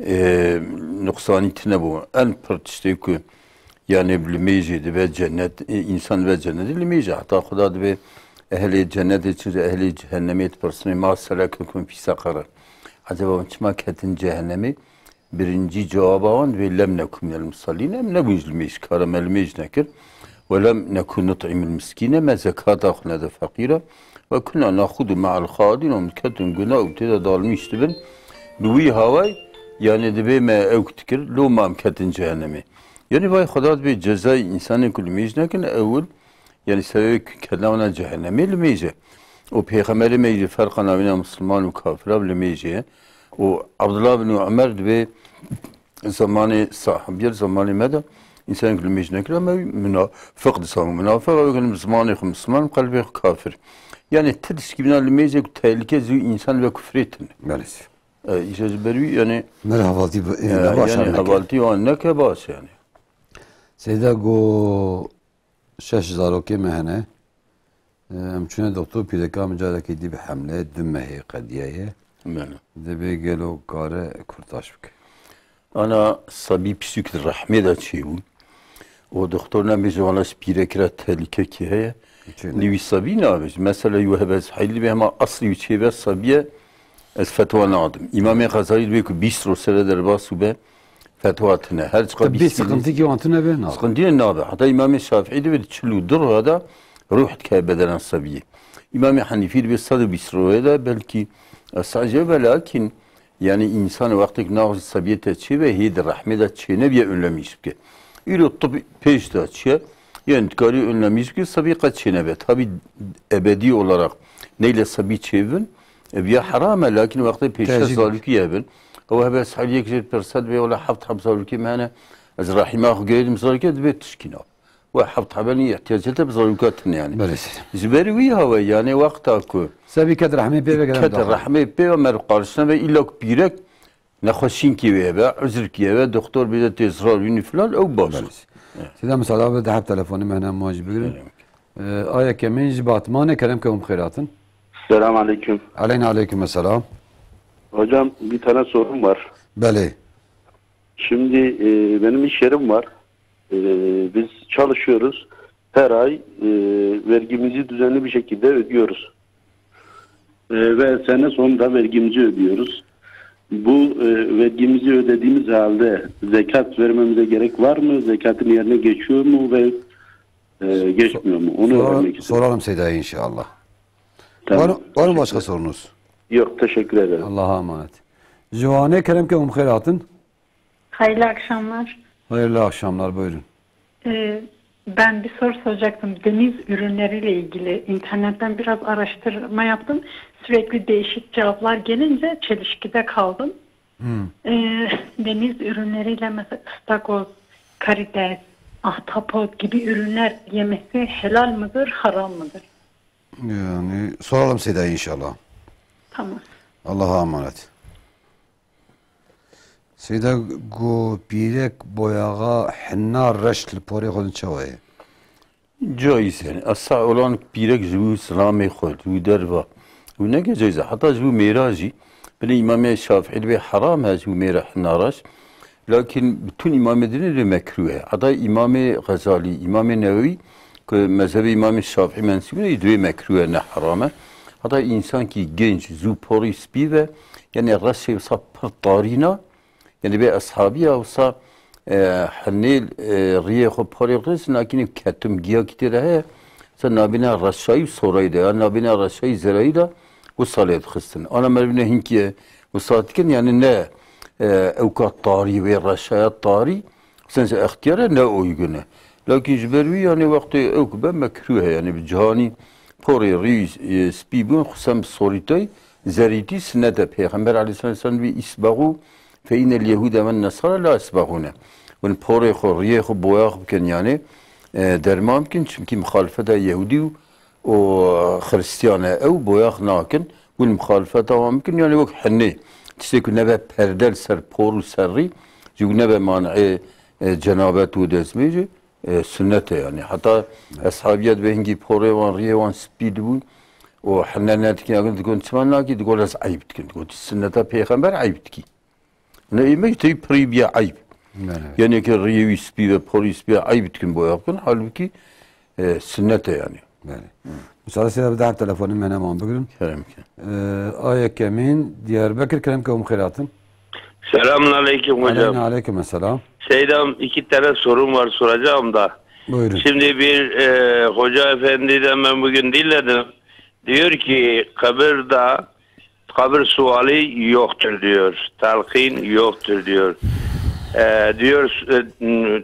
e, nuqsanî tine bû. En pir tiştê ku, yanî, li mêjê dibe cennet, e, însan dibe cennetê li mêjê. Heta Xuda dibê ehlê cennetê çi, ehlê cehennemê dipirsin, "Ma selekekum fî seqer?" Eceba hûn çima ketin cehennemê? Birincî cewaba wan dibê, "Lem neku minel musellîn." Em nebûn ji li mêj, kara me li mêj nekir. "Ve lem neku nut'imul miskîne." Me zekata xwe nede feqîra. "Ve kunna naxudu me'al xaidîn." Em diketin guna û tê de dalmîş dibin. Bi wî haway, yanî dibê me ew dikir, lo ma em ketin cehennemê. Yanî vay Xweda dibê cezayê însanên ku li mêj nekin, ewil, yanî sebebê ku ketina wana cehennemê li mêj e. Û Pêxemberê me jî ferqa navîna misilman û kafira li mêj e. Û Abdullah bin Umer dibê Zemanê sahabiyê, zemanê me de însanên ku li mêj nekira me wî munafiq disan. Munafiq ew ku zimanê xwe misilman, qelbê xwe kafir. Yanî ti tişkî bîna li mêjê ku tehlike zû însan ve kufrê tune. Belê. E, îşte ji ber wî, yanî, Mera hevaltî bi, e, e, ne baş yanî neke. Hevaltî wan neke baş yanî. Seyda go şeş zarokê me hene. Em çûne doktor, pîreka min carekê dî bi hemle, du mehê qediyaye. Belê. Dibê gelo kare kurtaş bike? Ana sabî piştî ku di rehmê de çêbû. O doktor nebêje wala ji pîrekî re tehlîkekî heye. Çi ne? Nî wî sabî nabêje. Mesela wî hebe ez heylî be hema eslî wî çêbe sabiye, ez fetwa nadim. Îmamê Xezalî dibê ku bîst roj sere derbas û be, fetwa tine. Her çiqa Tibbî bîst sıkıntı ki wan tune be, nabe. Sıkıntı nabe. Hatta Îmamê Şafîî dibê çil û du roja da ruh dike bedena sebiyê. Îmamê Henîfî dibê sed û bîst roje de belkî, e, sadece ve lakin, yani, însan wextek naxwe ji sebiyê te çê ve hê di rehmê de çênebiye önlemîş bike. Îro tib pêş de çiye, yani, dikarî önlemîş bike, sebî qet çênebe. Tabi ebedî olarak neyle sebî çêbin, e, viya heram e, lakin wextê pêşte Tecrîd. Zarokî hebin. Ew hebe sahîliyek jê pirse dibê, wela heft heb zarokî me hene, ez rehîma xwe girêdim zarokê, dibê tişkîna. We heft hebenî ihtiyacê te bi zaroka tune yani. Belê seyda. Ji ber wî hawe yani wexta ku Sebî ket rehmê pê ve ket rehmê pê ve, me qarşine ve, îlla ku pîrek nexweşînkî wê hebe, uzrkî hebe, doktor bêje tê zirar wînî filan, ew baş. Belê. Evet. Seyda, misala be, deheb telefonê me hene, ma jî bigirin. Evet. Ee, Aya Kemin ji Batmanê, kerem ke hûn bi xêr hatin. Selam aleyküm. Aleyna aleyküm selam. Hocam, bir tane sorum var. Belê. Şimdi e, benim iş yerim var. E, biz çalışıyoruz. Her ay e, vergimizi düzenli bir şekilde ödüyoruz. E, ve sene sonunda vergimizi ödüyoruz. Bu e, vergimizi ödediğimiz halde zekat vermemize gerek var mı? Zekatın yerine geçiyor mu ve e, geçmiyor mu? Onu öğrenmek istiyorum. Soralım Seyda'ya inşallah. Tamam. Var, var mı başka sorunuz? Yok, teşekkür ederim. Allah'a emanet. Ji Wanê, kerem ke hûn bi xêr hatin. Hayırlı akşamlar. Hayırlı akşamlar, buyurun. Ee, Ben bir soru soracaktım. Deniz ürünleriyle ilgili internetten biraz araştırma yaptım. Sürekli değişik cevaplar gelince çelişkide kaldım. Hmm. Ee, Deniz ürünleriyle mesela ıstakoz, karides, ahtapot gibi ürünler yemesi helal mıdır, haram mıdır? Yani soralım Seyda'ya inşallah. Tamam. Allah'a emanet. Seyda, ku pîrek boyaxa hina reş li porê xwe din çawa ye? Caiz yani. Esa olan pîrek ji wî silamê xwe, ji wî derva. Û neke caiz e. Heta ji wî mêra jî, binê Îmamê Şafîî dibê heram e ji wî mêra hina reş. Lakin bütün îmamê dinê de mekrûh e. Heta Îmamê Xezalî, Îmamê Newewî, ku mezhebê Îmamê Şafîî mensûb e, divê mekrûh e, ne heram e. Heta însankî genç, zû porî spî ve, yani reşê wisa pir tarîna, yani bê eshabiya wisa, e, henêl, e, riyê xwe porê xwe, nakînî ketim giyakî tê de heye, wisa nabîna reşayî û sorayî de, ya nabîna reşayî zerayî de wisa lê dixistin. Ana merivîne hinkî wisa dikin, yani ne, e, ewka tarî wê reşaya tarî, Sens extiyar e, ne uygun e. Lakin ji ber wî, yani, wextê ew ku be mekrûh e, yani, bi cihanî porê rî, e, spî bûn, xusem bi sorîtay, zerîtî sinnet e. Pêxember aleyhisselam wî, "Îsbexû fe innel yehûde wen nesara la yesbexûne." Hûn porê xwe, riyê xwe boyax bikin, yani, e, derman bikin, çimkî mixalifeta yehûdî û û xiristiyane ew boyax nakin, hûn mixalifeta wan bikin, yani wek henê. Tiştê ku nebe perde li ser por û ser rî, ji ku nebe manê, e, cenabet û destmêjê, e, sunnet e yani. Heta eshabiyet ve hingî porê wan, riyê wan spî dibûn û hene nedikin, dikin çima nakî, digot ez eyb dikin. Digot sunneta pêxember eyb dikî. Ne, ême jî tevî pirî biya eyb. Belê. Yanê ke riyê wî spî ve, porî spî ve eyb dikin boya bikin. Halbukî, e, sinnet e yani. Belê. Hı. Müsaade size bir daha telefonun meneman bugün. Kerem ki. E, Aya Kemin, Diyarbakır, kerem ke hûn xêr hatin. Selamun aleyküm hocam. Aleyna aleyküm selam. Seydam, iki tane sorum var soracağım da. Buyurun. Şimdi bir e, hoca efendiden ben bugün dinledim. Diyor ki kabirde kabir suali yoktur diyor. Talqin yoktur diyor. Ee, diyor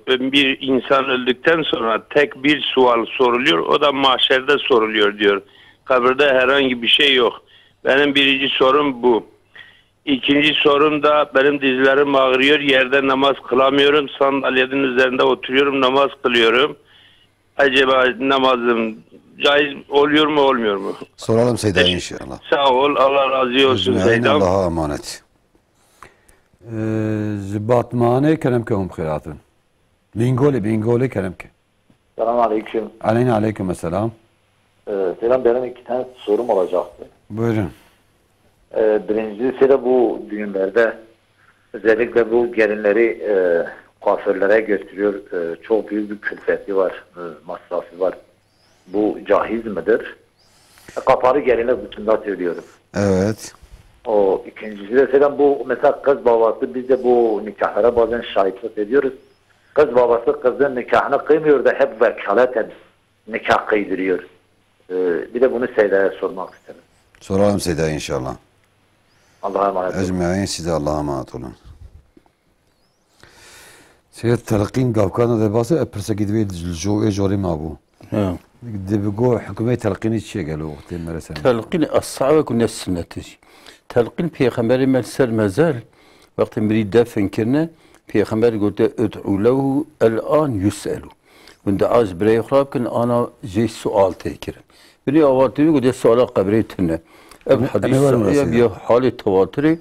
e, bir insan öldükten sonra tek bir sual soruluyor. O da mahşerde soruluyor diyor. Kabirde herhangi bir şey yok. Benim birinci sorum bu. İkinci sorum da benim dizlerim ağrıyor. Yerde namaz kılamıyorum. Sandalyenin üzerinde oturuyorum. Namaz kılıyorum. Acaba namazım caiz oluyor mu, olmuyor mu? Soralım Seyda inşallah. Sağ ol, Allah razı olsun Seyda. Allah'a emanet. Ee, ji Batmanê kerem ke hûn bi xêr hatin. Bingolê, Bingolê kerem ke. Selam aleyküm. Aleyna aleyküm selam. Ee, Selam, benim iki tane sorum olacaktı. Buyurun. Ee, birincisi de bu düğünlerde özellikle bu gelinleri e, kuaförlere götürüyor. E, çok büyük bir külfeti var, e, masrafı var. Bu caiz midir? E, kapalı gelinler kısmında söylüyorum. Evet. O ikincisi de Selam, bu mesela kız babası, biz de bu nikahlara bazen şahitlik ediyoruz. Kız babası kızın nikahını kıymıyor da hep vekaleten nikah kıydırıyor. Ee, bir de bunu Seyda'ya sormak istedim. Soralım Seyda inşallah. Allah'a emanet olun. Ecmaîn, siz de Allah'a emanet olun. Seyda, telqîn gavkana de base, e, pirsekî divê li jo-, ê jorê mabû. He. Dibigo hikmê telqînê çi ye gelo wextê mere ser? Telqîn eshabe ku ne sinnet e jî. Telqîn pêxemberê me li ser mezel, wextê mirî defin kirine, pêxember gote, "Ud'u lehu el-an yus'elu." Hûn dua ji birayê xwe re bikin, ana jê sual tê kirin. Binê awa tê gote, "Suala qebrê tune." Ev Em-, em ê werin hadîsa ya resîne. Bir halê tewatirê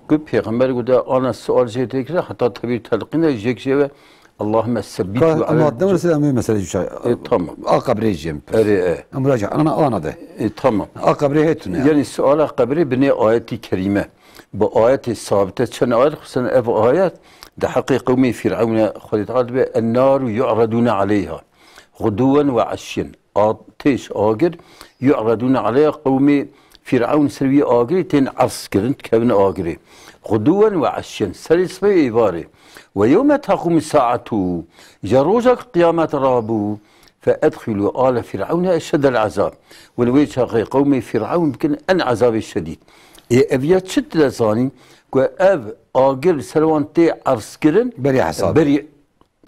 ku pêxember gote, ana sual jê tê kirin, heta tevî telqîn de jêk jê ve Allahümme sebbit Ka ve em alel hatine ce- mesela em mesele jî. E, tamam. A qebrê jî em. Erê, e. Em raca ana ana de. E, tamam. A qebrê hetune. Yani suala qebrê binê ayeti kerîme. Bu ayetê sabite çend ayet xusene ev ayet de heqê qewmê Firavune Xwedê Teala dibe ennaru yu'radune aleyha. Xuduwen ve eşyen. Ateş, agir, yu'radune aleyha qewmê Firavun ser wî agirê tên erz kirin, dikevin agirê. Xuduwen ve eşyen, serê sibê êvarê. Ve yewme taqumu saatu, ja roja ku qiyamet rabû, fe edxilu ale Firavune eşedel ezab. Win wê çaxê qewmê Firavun bikin en ezabê şedîd. Ê ev ya çi dide zanîn ku ev agir li ser wan tê erz kirin? Berî hesab. Berî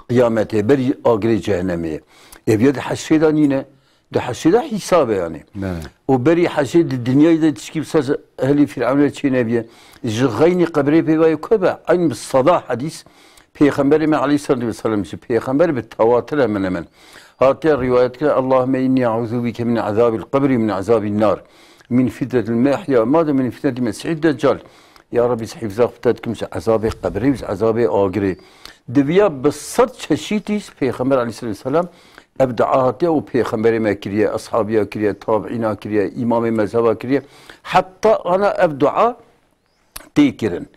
qiyametê, berî agirê cehennemê ye. Ev ya di heşrê de nîne, di heşrê de hîsabe yani. Bele. Û berî heşrê di dinyayê de tişkî bi ser ehlî Firavunê çê nebiye. Ji xeynî qebrê pê ve ku be, eyn bi seda hedîs Pêxemberê me aleyhissalatu vesselam ji Pêxember bi tewatir hemen hemen hatiye rivayet kirin, Allahümme inni e'uzu bike min azabil qebri min azabin nar. Min fitnetil mehya, ma de min fitneti mesihid deccal. Ya Rabbi, ez hifza xwe te dikim ji ezabê qebrê û ji ezabê agirê. Diviya bi sed çeşîtî Pêxember aleyhissalatu vesselam ev dua hatiye û Pêxemberê me kiriye, eshabiya kiriye, tabiîna kiriye, îmamê mezheba kiriye. Heta ana ev dua tê kirin.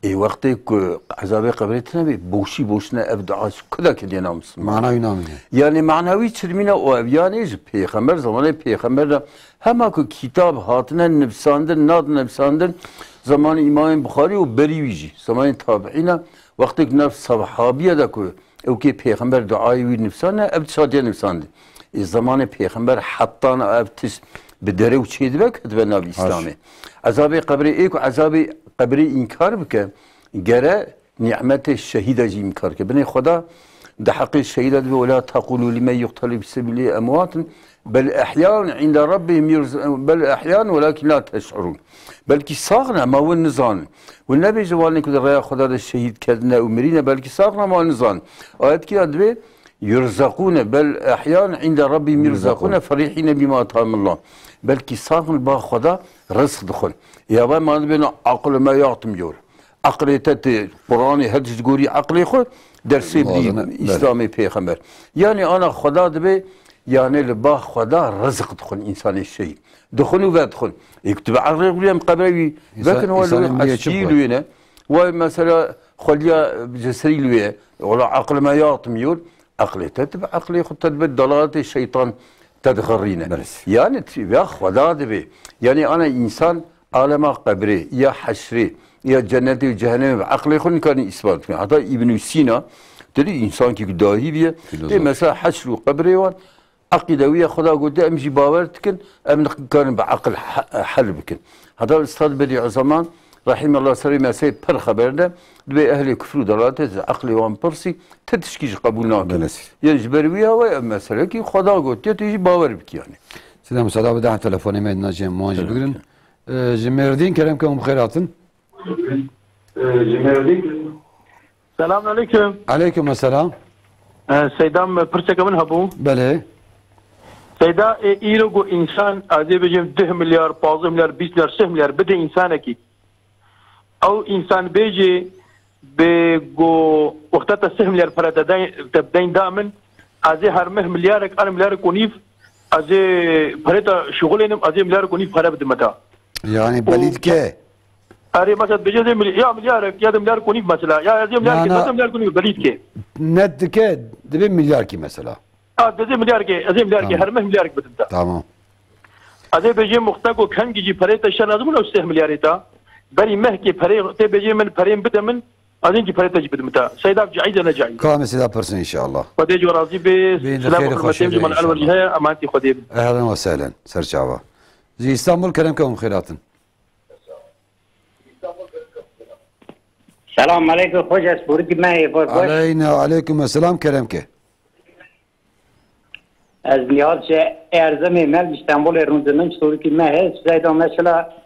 Ê wextê ku ezabê qebrê tune bê, boşî boşine ev dua ji ku de kiriye na Misliman? Mana wî namîne. Yani mana wî çirmîne û ev yanê ji Pêxember, zamanê Pêxember de hema ku kitab hatine nivsandin, nat nivsandin, zamanê Îmamê Buxarî û berî wî jî, zamanê tabiîna, wextê ku nav sahabiye de ku ew kê Pêxember duayê wî nivsane, ev tişt hatiye nivsandin. Ê zamanê Pêxember hetan ev tişt bi derew çêdibe, ketibe nav Îslamê. Ezabê qebrê, ê ku ezabê qebrê înkar bike, gere nîmetê şehîda jî înkar ke. Binê Xweda di heqê şehîda dibe, "Wela tequlu limen yuqtelu fi sebilî emwatun, bel ehyaun inde rabbihim yurz-, bel ehyaun welakin la teş'urun." Belkî sax ne, ma win nizanin. Win nebêje wanê ku di rêya Xweda de şehîd ketine û mirîne, belkî sax ne, ma win nizanin. Ayet kî ya dibe, "Yurzakune, bel ehyaun inde rabbihim yurzakune, ferihîne bima atamullah." Belkî sax in, ba Xweda rizq dixwin. Ya va ma dibêne aql me yatmıyor. Aqlê te tê Quranê her ji gorî aqlê xwe dersê bidî Lazim e, belê. Îslamê pêxember. Yani ana Xweda dibe, yani li ba Xweda rizq dixwin însanê şehîd. Dixwin û vedixwin. Ê ku tu bi aqlê xwe em qebre wî Însan- vekin, wa li însanê wê miriye çi eşkî bixwe? Li wê ne. Wa mesela xweliya ceserî li wê ye. Wala aql me yatmıyor. Aqlê te, tu bi aqlê xwe te dibe dalaletê şeytan te dixerîne. Belê. Yani tu ya Xweda dibe. Yani ana însan alema qebrê, ya heşrê, ya cennetê û cehennemê bi aqlê xwe nikarin îspat bikin. Heta Îbnû Sîna, dedi, însankî ku dahî bîye, Filozof. Tê mesela heşr û qebrê wan, eqîde wî ya Xweda gotiye, em jî bawer dikin, em nikarin bi aqil he-, hel bikin. Heta Ustad Bedîuzeman, Rahîmallah serê meseyê pir xeber de, dibê ehlê kufr û dalaletê ji eqlê wan pirsî, ti tişkî jî qebûl nakin. Belê. Yên ji ber wî ya we ev meselekî Xweda gotiye, tu jî bawer bikî yani. Sila musada bide telefonê me nacê muan jî Tabii bigirin. ki. Ee, ji Mêrdîn kerem ke hûn bi xêr hatin. Ee, ji Mêrdîn. Selamun aleyküm. Aleyküm selam. Ee, Seyda, min pirseke min hebû. Belê. Seyda, ê îro ku însan, ez ê bêjim deh milyar, pazdeh milyar, bîst milyar, sih milyar bide însanekî. Ew însan bêjê, bê ku wexta te sih milyar pere te deyn, te deyn da min, ez ê her meh milyarek an milyarek û nîv, ez ê perê te şixulênim, ez ê milyarek û nîv pere bidime te. Yani Û belî dike. Erê, mesela bêje ez ê mil-, ya milyarek, ya de milyarek û nîv mesela. Ya ez ê milyarek, Na, na. ez ê milyarek û nîv belî dike. Net dike, dibe milyarkî mesela. Ha, ez ê milyarek, ez ê milyarek, Tamam. her meh milyarek bidim te. Tamam. Ez ê bêjê muxte ku kengî jî perê te şer lazim bûn ew sih milyarê te. Berî mehkê perê, tê bêjê min perê min bide min, ez ê jî perê te jî bidim te. Seyda caiz e ne caiz? Ka em ê Seyda pirsin inşallah. Xwedê ji we razî be. Bê, Selam xêr û xweşê xurmetê be ji mal Elwer inşallah. Jî heye, emanetî Xwedê bin. Ehlen ve sehlen. Serçava. Ji Îstanbul kerem ke hûn xêr hatin. Selam aleyküm, hoca, spurî me ye, boş boş. Aleyna, aleyküm selam, kerem ke. Ez niyaz çe erzimê me, Îstanbulê rûndimin, stûrikî me heye, Seyda mesela,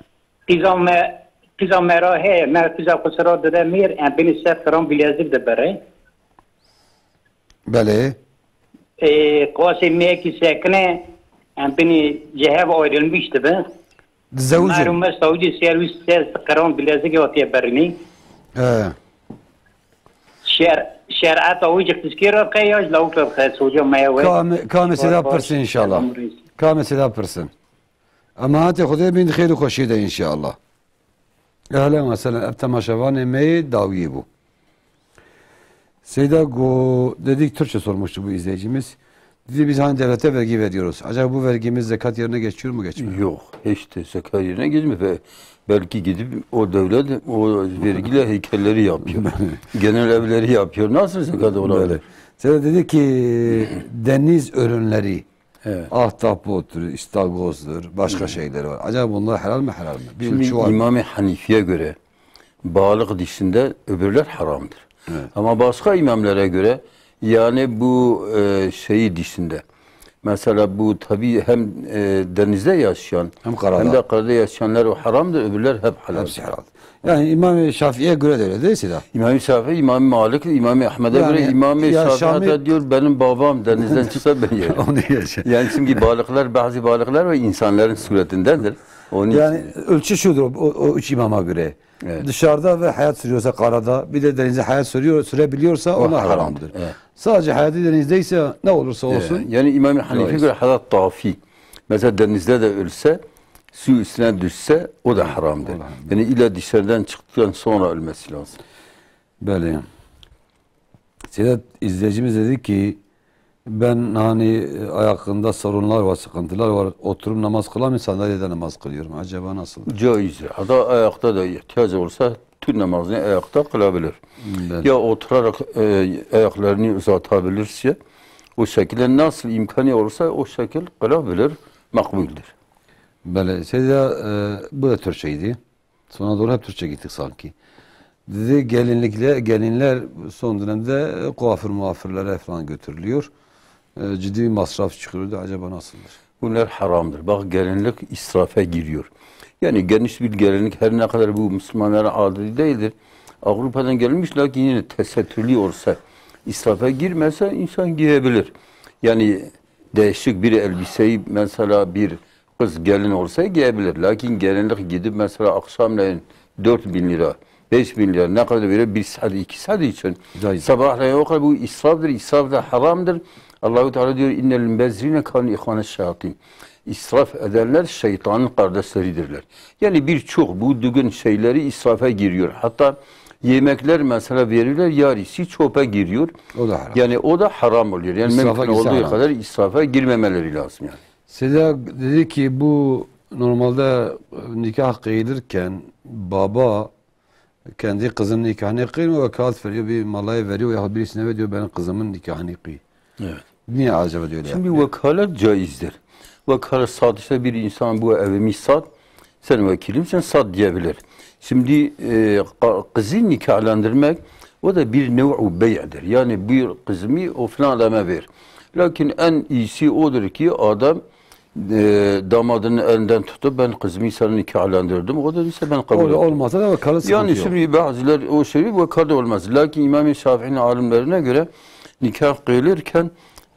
qîza me, qîza me ra heye, me qîza xwe sira dide mîr, em binî ser kiran bilezîk de bere. Belê. Ee, qasê me ki sekine, em binî cehev ayrılmış dibe. Zewicin. Merum me Saudi servis ser kiran bilezîk hatiye berinî. He. Şer, şer'eta wî ji qizkê re dixe ya ji lawik re dixe? Soca me ye we. Ka me, ka me sêda pirsin inşallah. Ka me sêda pirsin. Emanetê Xwedê bin xêr û xweşiyê de inşallah. Ehlen ve sehlen. Ev temaşevanê me yê dawiyê bû. Seyda go, dedik Türkçe sormuştu bu izleyicimiz. Dedi biz hani devlete vergi veriyoruz. Acaba bu vergimiz zekat yerine geçiyor mu, geçmiyor? Yok, hiç de zekat yerine geçmiyor. Ve belki gidip o devlet o vergiyle heykelleri yapıyor. Genel evleri yapıyor. Nasıl zekat olabilir? Böyle. Seyda dedi ki deniz ürünleri, Evet. ahtapottur, istagozdur, başka şeyler var. Acaba bunlar helal mi, haram mı? Bir Şimdi ölçü var mı? İmam-ı Hanifi'ye göre balık dışında öbürler haramdır. Evet. Ama başka imamlara göre yani bu e, şeyi dışında mesela bu tabi hem e, denizde yaşayan Hem karada. hem de karada yaşayanlar o haramdır, öbürler hep halaldir. Hepsi haram. Yani İmam-ı Şafii'ye göre de öyle değilse de. İmam-ı Şafii, İmam-ı Malik, İmam-ı Ahmed'e Yani göre İmam-ı Şafii yaşamı hatta diyor benim babam denizden çıksa ben yerim. Onu yaşa. Yani çünkü balıklar, bazı balıklar ve insanların suretindendir. Onun Yani için ölçü şudur o, o üç imama göre. Evet. Dışarıda ve hayat sürüyorsa karada, bir de denize hayat sürüyor, sürebiliyorsa O ona haramdır. haramdır. Evet. Sadece hayatı denizdeyse ne olursa Evet. olsun. Yani İmam-ı Hanif'e Caiz. göre hayat tafi. Mesela denizde de ölse, su üstüne düşse o da haramdır. O da haramdır. Yani illa dışarıdan çıktıktan sonra ölmesi lazım. Belli. Sedat izleyicimiz dedi ki ben hani ayakında sorunlar var, sıkıntılar var. Oturup namaz kılamıyorum, sandalyede namaz kılıyorum. Acaba nasıl? Caizdir. Hatta ayakta da ihtiyacı olsa tüm namazını ayakta kılabilir. Belli. Ya oturarak e, ayaklarını uzatabilirse o şekilde nasıl imkanı olsa o şekil kılabilir, makbuldür. Belli. Seyda, e, bu da Türkçeydi. Sona doğru hep Türkçe gittik sanki. Dedi gelinlikle, gelinler son dönemde kuaför muaförlere falan götürülüyor. E, ciddi bir masraf çıkıyordu. Acaba nasıldır? Bunlar haramdır. Bak gelinlik israfa giriyor. Yani geniş bir gelinlik her ne kadar bu Müslümanlara adil değildir. Avrupa'dan gelmiş lakin yine tesettürlü olsa israfa girmese insan giyebilir. Yani değişik bir elbiseyi mesela bir kız gelin olsa giyebilir. Lakin gelinlik gidip mesela akşamleyin dört bin lira, beş bin lira ne kadar verir bir saat, iki saat için. Caiz. Sabahleyin o kadar bu israftır, israf da haramdır. Allahu Teala diyor innel mübezzirine kanu ihvane şeyatin. İsraf edenler şeytanın kardeşleridirler. Yani birçok bu düğün şeyleri israfa giriyor. Hatta yemekler mesela veriyorlar yarısı çöpe giriyor. O da haram. Yani o da haram oluyor. Yani İsrafa mümkün girse olduğu haram. kadar israfa girmemeleri lazım yani. Seda dedi ki bu normalde nikah kıyılırken baba kendi kızının nikahını kıymıyor, vekalet veriyor, bir malaya veriyor yahut birisine veriyor, benim kızımın nikahını kıy. Evet. Niye acaba diyor Şimdi yani? vekalet caizdir. Vekalet sat işte bir insan bu evimi sat, sen vekilimsin sat diyebilir. Şimdi e, ka- kızı nikahlandırmak o da bir nev'u bey'dir. Yani bir kızımı o filan adama ver. Lakin en iyisi odur ki adam e, damadının elinden tutup ben kızımı sana nikahlandırdım. O da ise ben kabul Öyle ettim. olmasa da vekalet Yani sıkıntı yok. şimdi bazılar o şey vekalet olmaz. Lakin İmam-ı Şafii'nin alimlerine göre nikah kıyılırken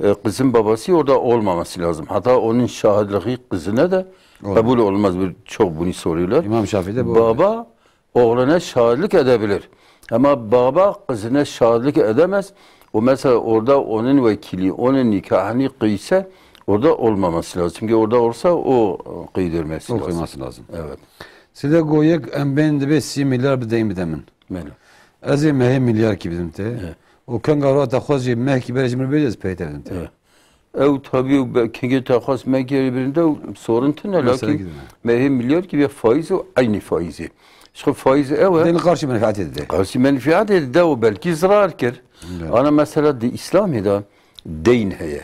e, kızın babası orada olmaması lazım. Hatta onun şahitliği kızına da Olmaz. kabul olmaz. Bir çok bunu soruyorlar. İmam Şafii de bu. Baba oğluna şahitlik edebilir. Ama baba kızına şahitlik edemez. O mesela orada onun vekili, onun nikahını kıysa orada olmaması lazım. Çünkü orada olsa o kıydırması O lazım. kıyması lazım. Evet. Size goyek em ben de sî milyar bi deyim bidemin. Melo. Ez ê mehê milyar kî bidim te. Evet. O kenga ra te xwest jî meh kî berê ji min bêje ez pey te bidim te. Evet. Ew tabi be- kengê te xwest me gerî birinde û sorin tune Mesela lakin gidin. mehê milyar kî be faiz û eynî faizê. Ji xwe faiz ew e. Dêne qarşî menfeetê dide. Qarşî menfeetê dide û belkî zirar kir. Evet. Ana mesela di Îslamê de deyn heye.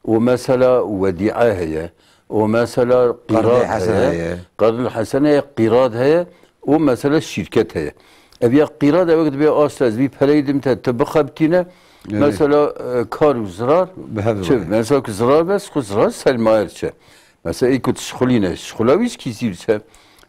O mesela wedîe heye. O mesela Qerdê qîrad hesene heye. heye. Qerdê hesene heye, qîrad heye. O mesela şîrket heye. Ev ya qîrad ew dibe asta ez vî pereyê dim te, te bixebitîne. Evet. Mesela e, kar û zirar Bi hev çi? re. Mesela ku zirar bes, ku zirar sermayer çi? Mesela ê ku tu şixulîne, şixula wî ji kîsî çi?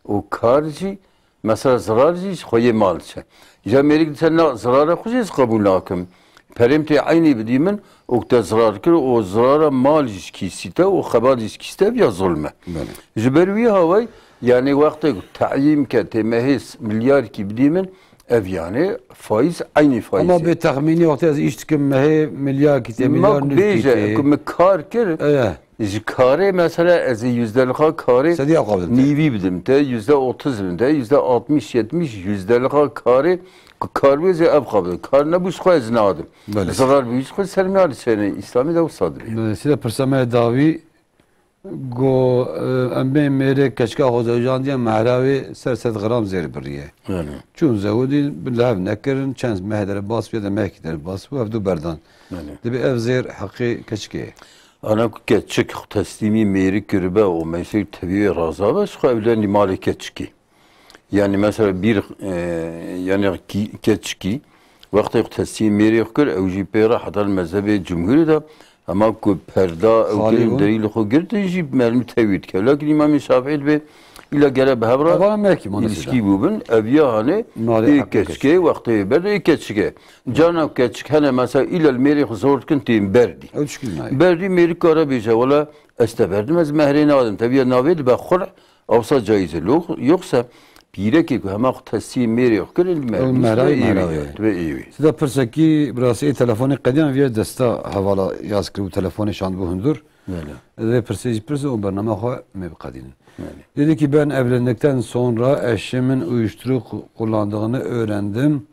O kar jî mesela zirar jî ji xwe yê mal çi? Îja mêrik dise na zirara xwe jî ez qebûl nakim. Perêm tê eynî bidî min, û te zirar kir, û zirara mal jî ji kîsî te, û xebat jî ji kîsî te, ya zulm e. Belê. Ji ber wî haway, yani wextê ku teyîn ke tê mehê s- milyarkî bidî min, Ev yani faiz, aynı faiz. Ama bê texmînî wextê ez îş dikim mehê milyar kîte, milyar nîv bêje, kîte. Ku min kar kir, Eye. Ji karê mesela ez ê yüzdelixa karê Sedî ew qabin te. Nîvî bidim te, yüzde otuz bidim te, yüzde altmış, yetmiş, yüzdelixa karê ku kar wê zê ev qabin. Kar nebû ji xwe ez nadim. Belê. Zirar bû ji xwe ser min alî sene. Îslamî de wisa dibê. Belê, sî de pirsa me dawî go, e, em bên mêrê keçika xwe zewjandiye mehra wê ser sed gram zêr biriye. Belê. Çûn zewidîn, bi li hev nekirin, çend meh derbas bûye de mehkî derbas bû, hevdu berdan. Belê. Dibê ev zêr heqê keçikê ye. Ana ku keçik teslîmî mêrî kiribe û mesela tevî wê razabe, ji xwe ev lenî malê keçikî. Yani mesela bir, e, yani ki-, keçikî, wextê ku teslîmî mêrî xwe kir, ew jî pê re heta li mezhebê cumhurî de, hema ku perda ew Xalî kirin bûn. Derî li xwe girtin jî mermî tevî dike. Lakin Îmamê Şafîî dibê, îla gere bi hev re Evana mehkî, mane ilişkî sîda. Bûbin, ev ya hanê Malê ê heqê keçikê, keçikê. Wextê ê berdê ê keçikê. Carna keçik hene mesela îla li mêrê xwe zor dikin tên berdî. Ew çikî nayê. Berdî mêrî kare bêje, wela ez te berdim, ez mehrê nadim. Teviya navê dibe xul, awsa caiz e. Lo-, yoksa pîrekê ku hema xwe tesî mêrê xwe kirin, Ew mehrî mehra, dibe mehra êwî, wê. Dibe êwî. Sida pirsekî, bi rastî ê telefonê qediyan viya desta hevala yaz kiribû, telefonê şandibû hundur. Belê. Ez vê pirsê jî pirsim û bernama xwe me biqedînin. Belê. Dedi ki, "Ben evlendikten sonra eşimin uyuşturucu ku-, kullandığını öğrendim.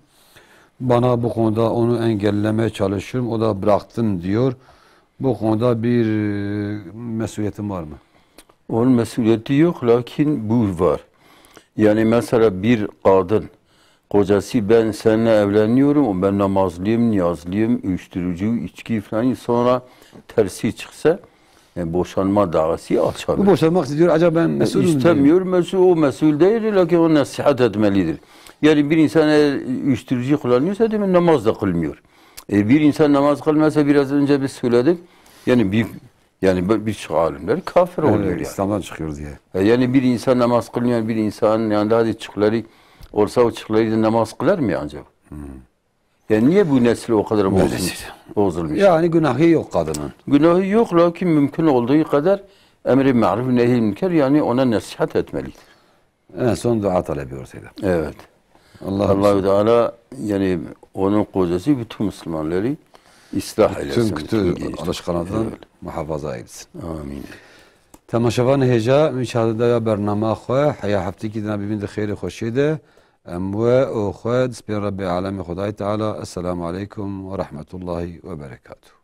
Bana bu konuda onu engellemeye çalışıyorum. O da bıraktım diyor. Bu konuda bir, e, mesuliyetim var mı?" Onun mesuliyeti yok, lakin bu var. Yani mesela bir kadın, kocası, "Ben seninle evleniyorum, ben namazlıyım, niyazlıyım, uyuşturucu, içki falan", sonra tersi çıksa, e, boşanma davası açabilir. Bu boşanmak istiyor, acaba ben mesulüm diyor. İstemiyor, mesul, o mesul değil, lakin o nasihat etmelidir. Yani bir insan eğer uyuşturucu kullanıyorsa, demek namaz da kılmıyor. E, bir insan namaz kılmasa, biraz önce biz söyledik, yani bir, yani bir, birçok alimler kafir oluyor yani. İslam'dan çıkıyor diye. E, yani bir insan namaz kılmıyor, bir insanın yanında hadi çıkları olsa, o çıkları da namaz kılar mı acaba? Hmm. Yani niye bu nesil o kadar bozulmuş? Maalesef. Bozulmuş? Yani günahı yok kadının. Günahı yok, lakin mümkün olduğu kadar emri maruf nehi münker, yani ona nasihat etmelidir. En son dua talebi olsaydı. Evet. Allah Allahu Teala yani onun kocası bütün Müslümanları ıslah eylesin. Bütün kötü alışkanlıktan muhafaza eylesin. Amin. Temaşevan hêja, min şahadaya bernama xwe, heya heftekî dina bibîn di xêrê xweşiyê de, em we û xwe dispên Rebbê Alemê Xwedayê Teala. Esselamu aleykum ve rahmetullahi ve berekatuhu.